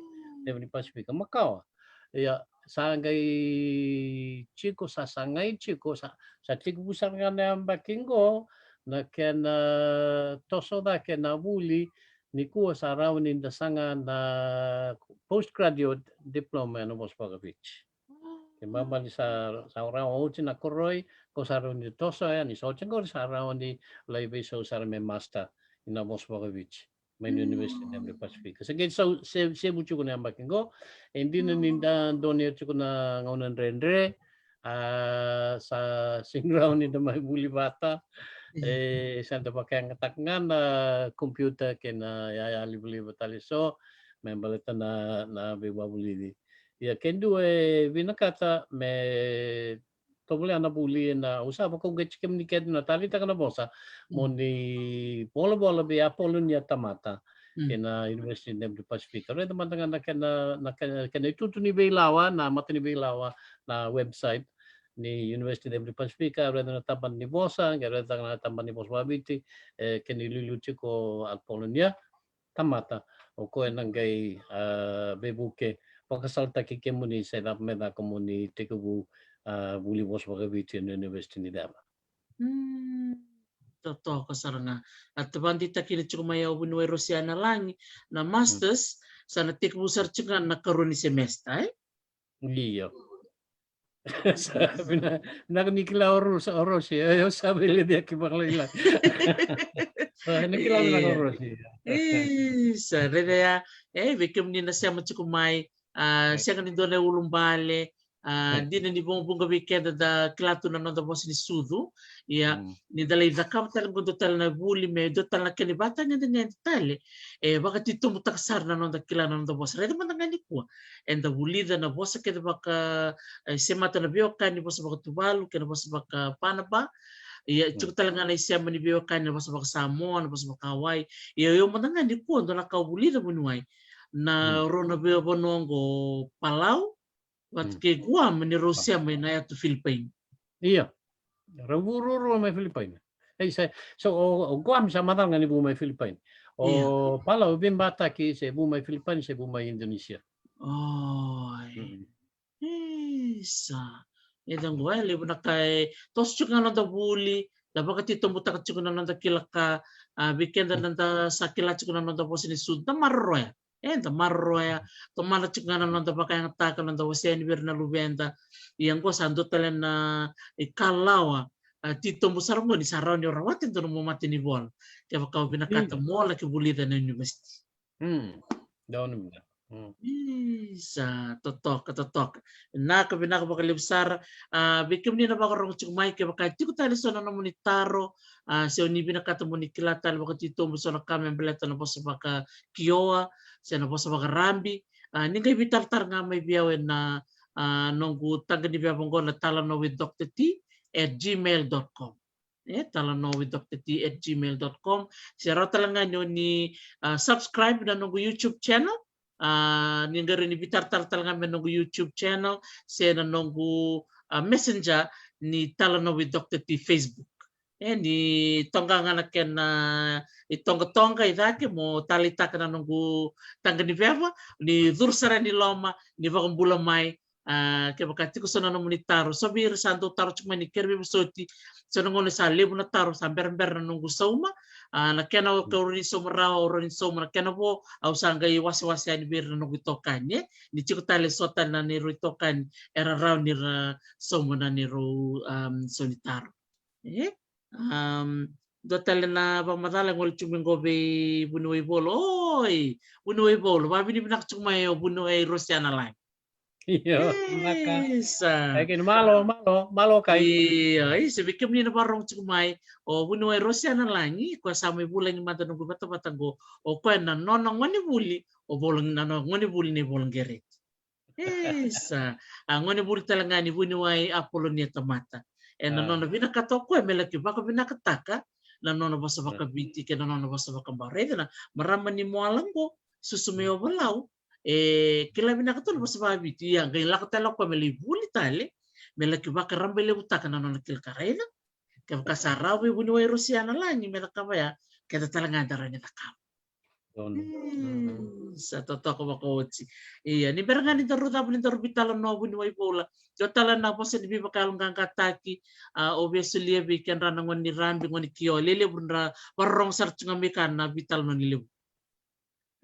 Ceva ni Pasifika. Makawa. Ia, sa qai tiko, sa sagai tiko, sa, sa tekivu sara ga na yabaki qo na kena toso cake na vuli, nikua sa rawa ni da saga na postgraduate diploma ena vosa vakaViti. Kena ibalebale sa, sa rawa oti na koroi, ko sa rawa ni toso yani, sa oti qori sa rawa ni lai veisau sara me master ina vosa vakaViti mai na University of the Pacific. Sa qai sau, se, sevu tiko na yabaki qo, e dina ni da donuya tiko na gauna dredre, a, sa sega ni rawa ni da mai vuli vata. E, sa da vakayagataka ga na computer kei na yaya livaliva tale so me baleta na, na veiwavulici. Ia ke dua e vinakata me tovolea na vuli, na, au sa vakauqeti kemuni kece na taleitaka na vosa mo ni volavola vei Apolonia Tamata ena University of the Pacific. Raica mada ga na kena, na kena, kena itutu ni veilawa, na mata ni veilawa, na website ni University of the Pacific, raica na tabana ni vosa, qai raica na tabana ni vosa vakaViti, e, kena iliuliu tiko o Apolonia Tamata, o koya na qai, a, veivuke, vakasalataki kemuni se cava me caka mo ni tekivu, a, vuli vosa vakaViti ena University ni Ceva. Mm, totoka sara ga. A, ta vakadeitaka kina tiko mai o vuniwai Rosiana Lagi, na masters sa na tekivu sara tiko ga na karua ni semester, e? Io. Sa, vina, vinaka ni kila o Ros-, o Rosi, e, au sa veilecayaki vakalailai. Sa, ni kila vinaka o Rosi. E, sa, raica ya, e, vei kemuni na sema tiko mai, a, sega ni dua na iulubale, a, dina ni vugavuga vei keda da kila tu na noda vosa ni sucu, ia, ni da lai cakava tale qo dua tale na vuli me dua tale na kena ivakatagedegede tale, e vakatitobutaka sara na noda kila na noda vosa. Raica mada ga nikua, eda vulica na vosa kece vaka, e, semata na veiwekani vosa vakaTuvalu kei na vosa vakaPanaba. Ia, tiko tale ga na isema ni veiwekani na vosa vakaSamoa, na vosa vakaHawaii. Ia, io mada ga nikua dua na ka au vulica vuniwai, na rua na veivanua oqo, Palau vata kei Guam, ni rau sema ina yatu Filipaini. Io. Rau vu ruarua mai Filipaini. Ei, sa, so, o, o Guam sa macala ga ni vu mai Filipaini. O Palau e veibataki se vu mai Filipaini se vu mai Indonesia. Oi. Mm. E, Isa. E da qo e levu na ka e toso tiko ga na noda vuli, da vakatitobutaka tiko na noda kila ka, a, vei keda na da sa kila tiko na noda vosa ni sucu, da maroroya. E da maroroya, tomana tiko ga na noda vakayagataka, noda wasea ni vei ira na luveda. Ia qo sa dua tale na ikalawa, a, titobu sara qo ni sa rawa ni o rawata e dua na nomu matanivola. Kevaka o vinakata mo laki vulica na university. Mm. Donu mada. Mm. Isa, totoka, totoka. Vinaka, vinaka vakalevu sara. A, vei kemuni na vakarorogo tiko mai, kevaka e tiko tale so na nomuni taro, a, se o ni vinakata mo ni kila tale vakatitobu so na ka me baleta na vosa vakakioa se na vosa vakarabi, a, ni qai veitaratara ga mai vei au ena, a, noqu taqa ni veva qo na talanoa with Doctor T at gmail dot com. E, talanoa with Doctor T at gmail dot com. Se rawa tale ga ni o ni, a, subscribe na noqu YouTube channel. A, ni qai rawa ni veitaratara tale ga mai noqu YouTube channel se na noqu, a, Messenger ni Talanoa with Doctor T Facebook. E, ni toqa ga na kena itoqatoqa i cake mo taleitaka na noqu taqa ni veva, ni curu sara yani i loma, ni vakabula mai. A, kevaka tiko so na nomuni taro, so vei ira sa dau taro tiko mai ni kere veivosoti, so na gauna sa levu na taro, sa berabera na noqu sauma. A, na kena o, ka rawa ni sauma rawa, o rawa ni sauma na kena vo, au sa qai wasewase yani vei ira na noqu itokani, e. Ni tiko tale so tale na neirau itokani era rawa ni ra sauma na neirau, um, so ni taro. E? Um, dua tale na vakamacala e gole tiko mai qo vei vuniwai Vola. Oi, vuniwai Vola, vakavinavinaka tiko mai o vuniwai Rosiana Lagi. Io, vinaka. Isa. E kena malo, malo, malo kai. Io, isa, vei kemuni na vakarorogo tiko mai, o vuniwai Rosiana Lagi, koya sa mai vulagi mada noqu vatavata qo, o koya na nona gonevuli, o Vola, na nona gonevuli nei Vola Qereti. Isa, a gonevuli tale ga ni vuniwai Apolonia Tamata. Ena nona vinakata o koya me laki vakavinakataka na nona vosa vakaviti kei na nona vosa vakabau. Raica na marama ni Moala qo, susu mai Ovalau, e kila vinaka tu na vosa vakaviti, ia qai lako tale o koya me lai vuli tale, me laki vakarabailevutaka na nona kila ka. Raica, kevaka sa rawa vei vuniwai Rosiana Lagi me cakava ya, keda tale ga da rawa ni cakava. Donu. Mm, sa totoka vakaoti. Ia, ni bera ga ni daru cava ni daru veitalanoa vuniwai Vola, dua tale na vosa ni veivakayaloqaqataki, a, o via solia vei kedra na gone ni Rabi, gone ni Kioa, lelevu ra vakarorogo sara tu ga mai ka na veitalanoa ni levu.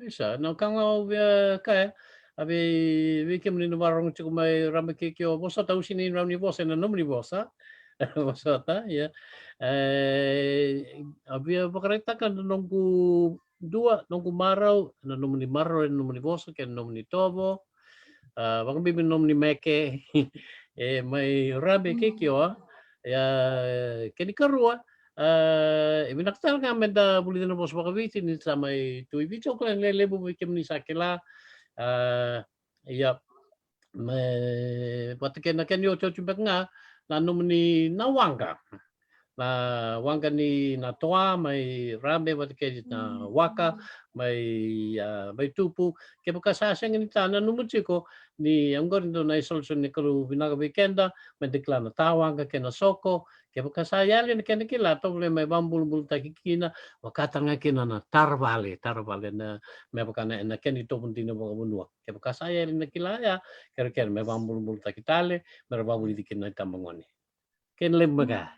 Isa, na ka ga au via kaya, a vei, vei kemuni na vakarorogo tiko mai Rabi kei Kioa, vosota, au sega ni rawa ni vosa ena nomuni vosa. Vosota, ia. E, au via vakaraitaka na noqu dua, noqu marau, na nomuni marau, na nomuni vosa kei na nomuni tovo. A, vakabibi na nomuni meke. E, mai Rabi kei Kioa. Ia, kena ikarua, a, e vinaka tale ga meda vulica na vosa vakaviti ni sa mai tu i Viti, o koya e levu vei kemuni sa kila. A, ia, me vata kei na kena iotioti beka ga na nomuni na waqa. Na waqa ni na toa mai Rabe vata kei na waka mai, a, mai Tupu. Kevaka sa sega ni ta, nanuma tiko ni oqori dua na isolisoli ni Kalou vinaka vei keda, meda kila na ta waqa kei na soko. Kevaka sa yali na kena kila, tovolea me vakabulabulataki kina, vaka tale ga kina na tara vale, tara vale na, me vaka na, na kena itovo dina vakavanua. Kevaka sa yali na kila ya, kerekere me vakabulabulataki tale, me ra vakavulici kina na itabagone. Kena levu beka.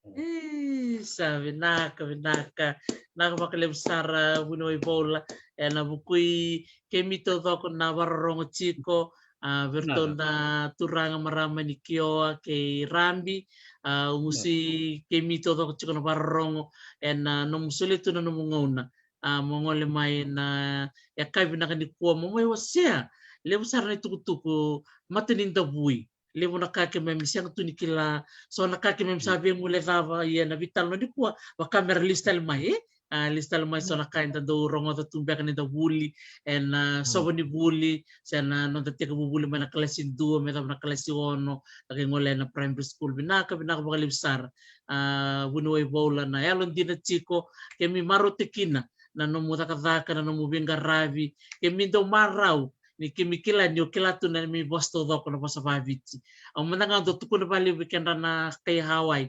Isa, vinaka, vinaka. Vinaka vakalevu sara, vuniwai Vola. Ena vuku i keimami taucoko na vakarorogo tiko, a, vei iratou na turaga, marama ni Kioa kei Rabi, a, ugusi keimami taucoko tiko na vakarorogo, ena nomu solia tu na nomu gauna. A, mo gole mai na yakavi vinaka nikua, mo mai wasea levu sara na itukutuku, mata ni davui. Levu na ka keimami sega tu ni kila, so na ka keimami sa via guilecava, ia na veitalanoa nikua, vaka me ra lesu tale mai, e? A, lesu tale mai so na ka eda dau rogoca tu beka ni da vuli, ena, a, sova ni vuli, se na noda tekivu vuli mai na kalasi dua, me cava na kalasi ono, ka qai gole ena primary school. Vinaka, vinaka vakalevu sara. A, vuniwai Vola, na yalodina tiko, keimami marautaka kina na nomu cakacaka, na nomu veiqaravi, keimami dau marau, ni keimami kila ni o kila tu na neimami vosa taucoko na vosa vakaviti. Au mada ga dau tukuna vakalevu vei kedra na kai Hawaii.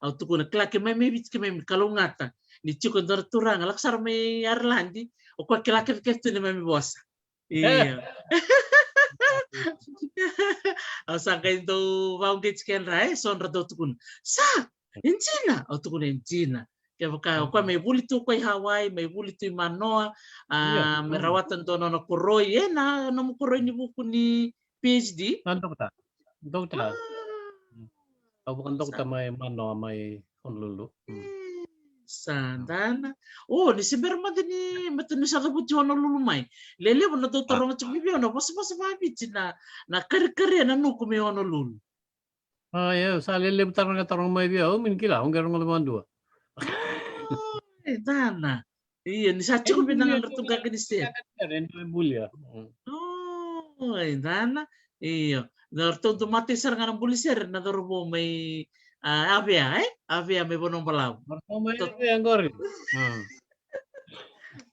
Au tukuna, kila keimami mai Viti keimami kalougata ni tiko e dua na turaga lako sara mai Ireland, o koya kila kecekece tu na neimami vosa. Ia. Au sa qai dau vauqeti kedra, e, so dra dau tukuna, sa, e dina. Au tukuna e dina. Kevaka o koya mai vuli tu ko i Hawaii, mai vuli tu i Manoa, a, me rawata dua nona koroi, e, na nomu koroi ni vuku ni PhD. Na dokta. Dokta. Au vakadokta mai Manoa, mai Honolulu. Sa dana. O, ni se bera mada ni, mada ni sa cavuti Honolulu mai. Lelevu na dau taroga tiko mai vei au na vosavosa vaviti na, na karikari na nuku mai Honolulu. A, ia, sa lelevu taroga, taroga mai vei au, au mini kila, au qai rogoca vakadua. O, e dana. Io, ni sa tiko vinaka na ratou qaqa ni sere. Ena buli sere. O, e dana. Io. Na ratou dau matai sara ga na buli sere na cauravou mai, a, Avea, e? Avea mai Vanuabalavu. Ratou mai Avea qori.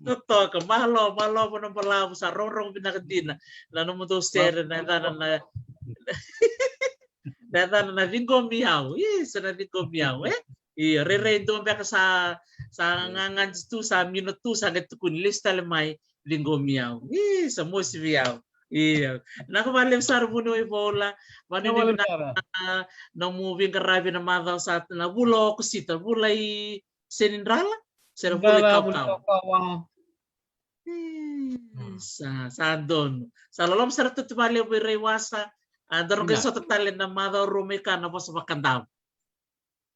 Totoka, malo, malo Vanuabalavu, sa rogorogo vinaka dina na nomudou sere, na yacana na na yacana na ciqomi au. Isa, na ciqomi au, e? Io, rairai dua beka sa, sa gagadi tu, sa mina tu, sa qai tukuni lesu tale mai, ciqomi au. Isa, mosi vei au. Io. Vinaka vakalevu sara Vuniwai Voula. Vuniwai Voula, vinaka na nomu veiqaravi na macawa sa, na vula o Okosita, vula i Senidrala, se na vula i Kaukauwa. Sa, sa donu. Sa loloma sara, toti vakalevu i Raiwasa. A, daru qai sota tale na macawa rua mai ka na Vosa Vakadavu.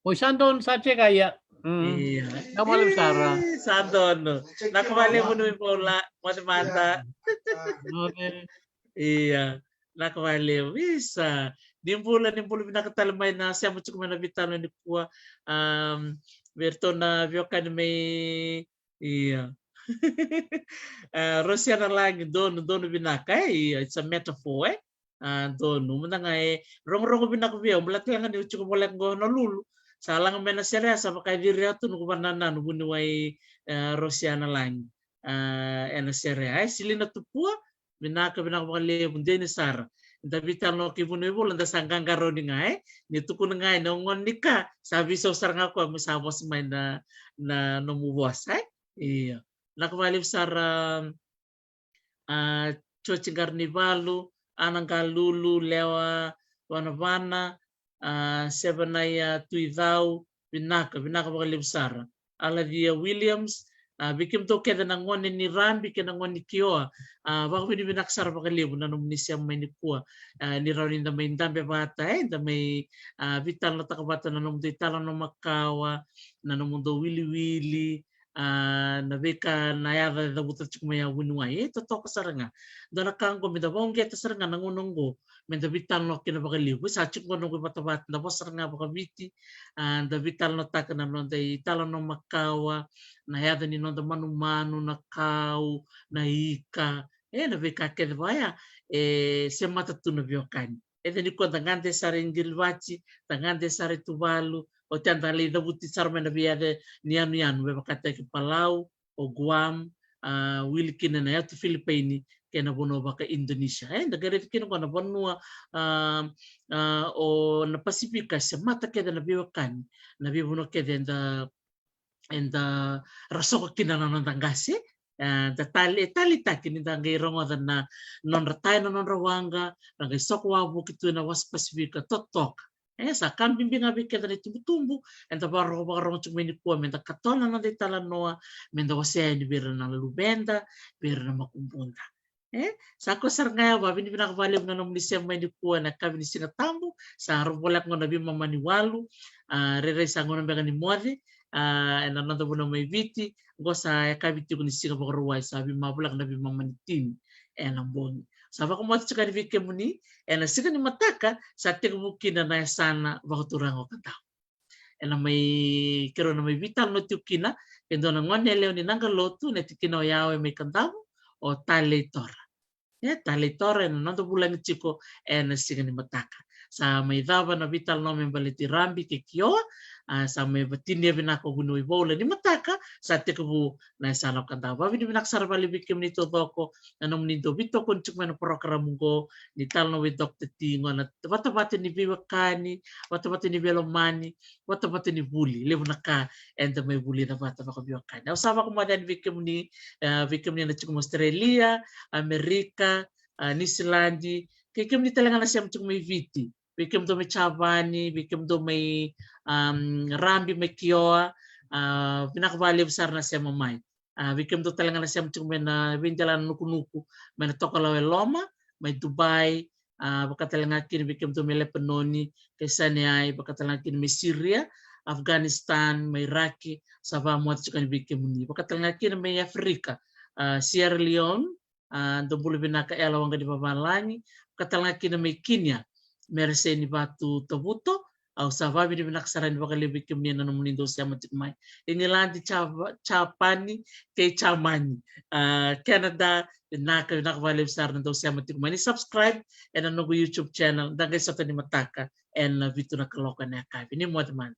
Oi, sa donu, sa tiko ya. Io. Sa male sara. Sa donu. Vinaka vakalevu Vuniwai Voula, moce mada. Io. Vinaka vakalevu. Isa. Ni bula, ni bula vinaka tale mai na sema tiko mai na veitalanoa nikua. Am, vei iratou na veiwekani mai Io. A, Rosiana Lagi, donu, donu vinaka, e? Io, it's a metaphor, e? A, donu, mada ga e rogorogo vinaka vei au, baleta ga ni au tiko voleka qo Honolulu. Sa laga mai na sere ya, sa vaka e ciri au tu noqu vakanananu Vuniwai, e, Rosiana Lagi. A, ena sere ya, e, Silina Tupua, vinaka, vinaka vakalevu, dina sara. Da veitalanoa kei Vuniwai Voula, da sa qaqarauni ga, e? Ni tukuna ga, e, na gone ni ka, sa veisau sara ga o koya me sa vosa mai na, na nomu vosa, e? Io. Vinaka vakalevu sara, a, Joji Qaranivalu, Ana Qalulu, Lewa Vanavana, a, Sevanaia Tuicau, vinaka, vinaka vakalevu sara. Alacia Williams, a, vei kemudou kece na gone ni Rabi kei na gone ni Kioa, a, vakavinavinaka sara vakalevu na nomuni sema mai nikua, a, ni rawa ni da mai dabe vata, e, da mai, a, veitalanoataka vata na nomudou italanoa makawa, na nomudou wiliwili, a, na veika na yaca e cavuta tiko mai ya Vuniwai, e, totoka sara ga. Dua na ka oqo me da vauqeta sara ga na gauna oqo, me da veitalanoa kina vakalevu. Sa tiko qo noqu ivatavata, da vosa sara ga vakaviti, a, da veitalanoataka na noda italanoa makawa, na yaca ni noda manumanu, na kau, na ika, e, na veika kece vaya, e, semata tu na veiwekani. Eda nikua da gade sara i Qirivati, da gade sara i Tuvalu, oti ya da lai cavuti sara mai na veiyaca ni yanuyanu, me vakataki Palau, o Guam, a, wili kina na yatu Filipaini, kei na vanua vaka Indonesia. E, da qai raica kina qo na vanua, a, a, o na Pasifika, semata kece na veiwekani, na veivanua kece eda, eda rosoka kina na noda qase, e, da tale, taleitaki ni da qai rogoca na nodra taya na nodra waqa, ra qai soko wavoki tu ena wasa Pasifika, totoka. E, sa ka bibi ga vei keda na itubutubu, eda vakarorogo, vakarorogo tiko mai nikua, me da katola na noda italanoa, me da wasea yani vei ira na luveda, vei ira na makubuda. E, sa koya sara ga ya, vakavinavinaka vakalevu na nomuni sema mai nikua ena yakavi ni Siga Tabu, sa rau voleka qo na veimama ni walu, a, rairai sa gauna beka ni moce, a, ena noda vanua mai Viti, qo sa yakavi tiko ni Siga Vakarauwai, sa veimama voleka na veimama ni tini ena bogi. Sa vakamoce tiko yani vei kemuni, ena siga ni mataka, sa tekivu kina na yasana vakaturaga o Kadavu. Ena mai, keirau na mai veitalanoa tiko kina, e dua na gone yalewa ni Naqalotu, na tikina o Yawe mai Kadavu, o Talei Tora. E, Talei Tora, ena noda vulagi tiko, ena siga ni mataka. Sa mai cava na veitalanoa me baleti Rabi kei Kioa, a, sa mai vatinia vinaka o Vuniwai Voula ni mataka, sa tekivu na yasana o Kadavu. Vakavinavinaka sara vakalevu vei kemuni taucoko, na nomuni dau veitokoni tiko mai na porokaramu qo, ni talanoa vei Doctor T, qo na vatavata ni veiwekani, vatavata ni veilomani, vatavata ni vuli, levu na ka eda mai vulica vata vakaveiwekani. Au sa vakamoce yani vei kemuni, e, vei kemuni na tiko mai Australia, Amerika, a, Niusiladi, kei kemuni tale ga na sema tiko mai Viti, vei kemudou mai Japani, vei kemudou mai, am, Rabi, mai Kioa, a, vinaka vakalevu sara na sema mai. A, vei kemudou tale ga na sema tiko mai na veidelana nukunuku, mai na Tokalau e Loma, mai Dubai, a, vaka tale ga kina vei kemudou mai Lepanoni, kei Saineai, vaka tale ga kina mai Siria, Afghanistan, mai Iraki, sa vakamoce tiko yani vei kemuni. Vaka tale ga kina mai Aferika, a, Sierra Leone, a, dou bula vinaka Ela Waqa ni Vavalagi, vaka tale ga kina mai Kenya, Mereseni Vatu Tavuto, au sa vakavinavinaka sara yani vakalevu vei kemuni ena nomuni dau sema tiko mai. Igiladi, Java-, Japani, kei Jamani, a, Canada, vinaka, vinaka vakalevu sara na dau sema tiko mai. Ni subscribe ena noqu YouTube channel, da qai sota ni mataka ena vitu na kaloko ena yakavi. Ni moce mada.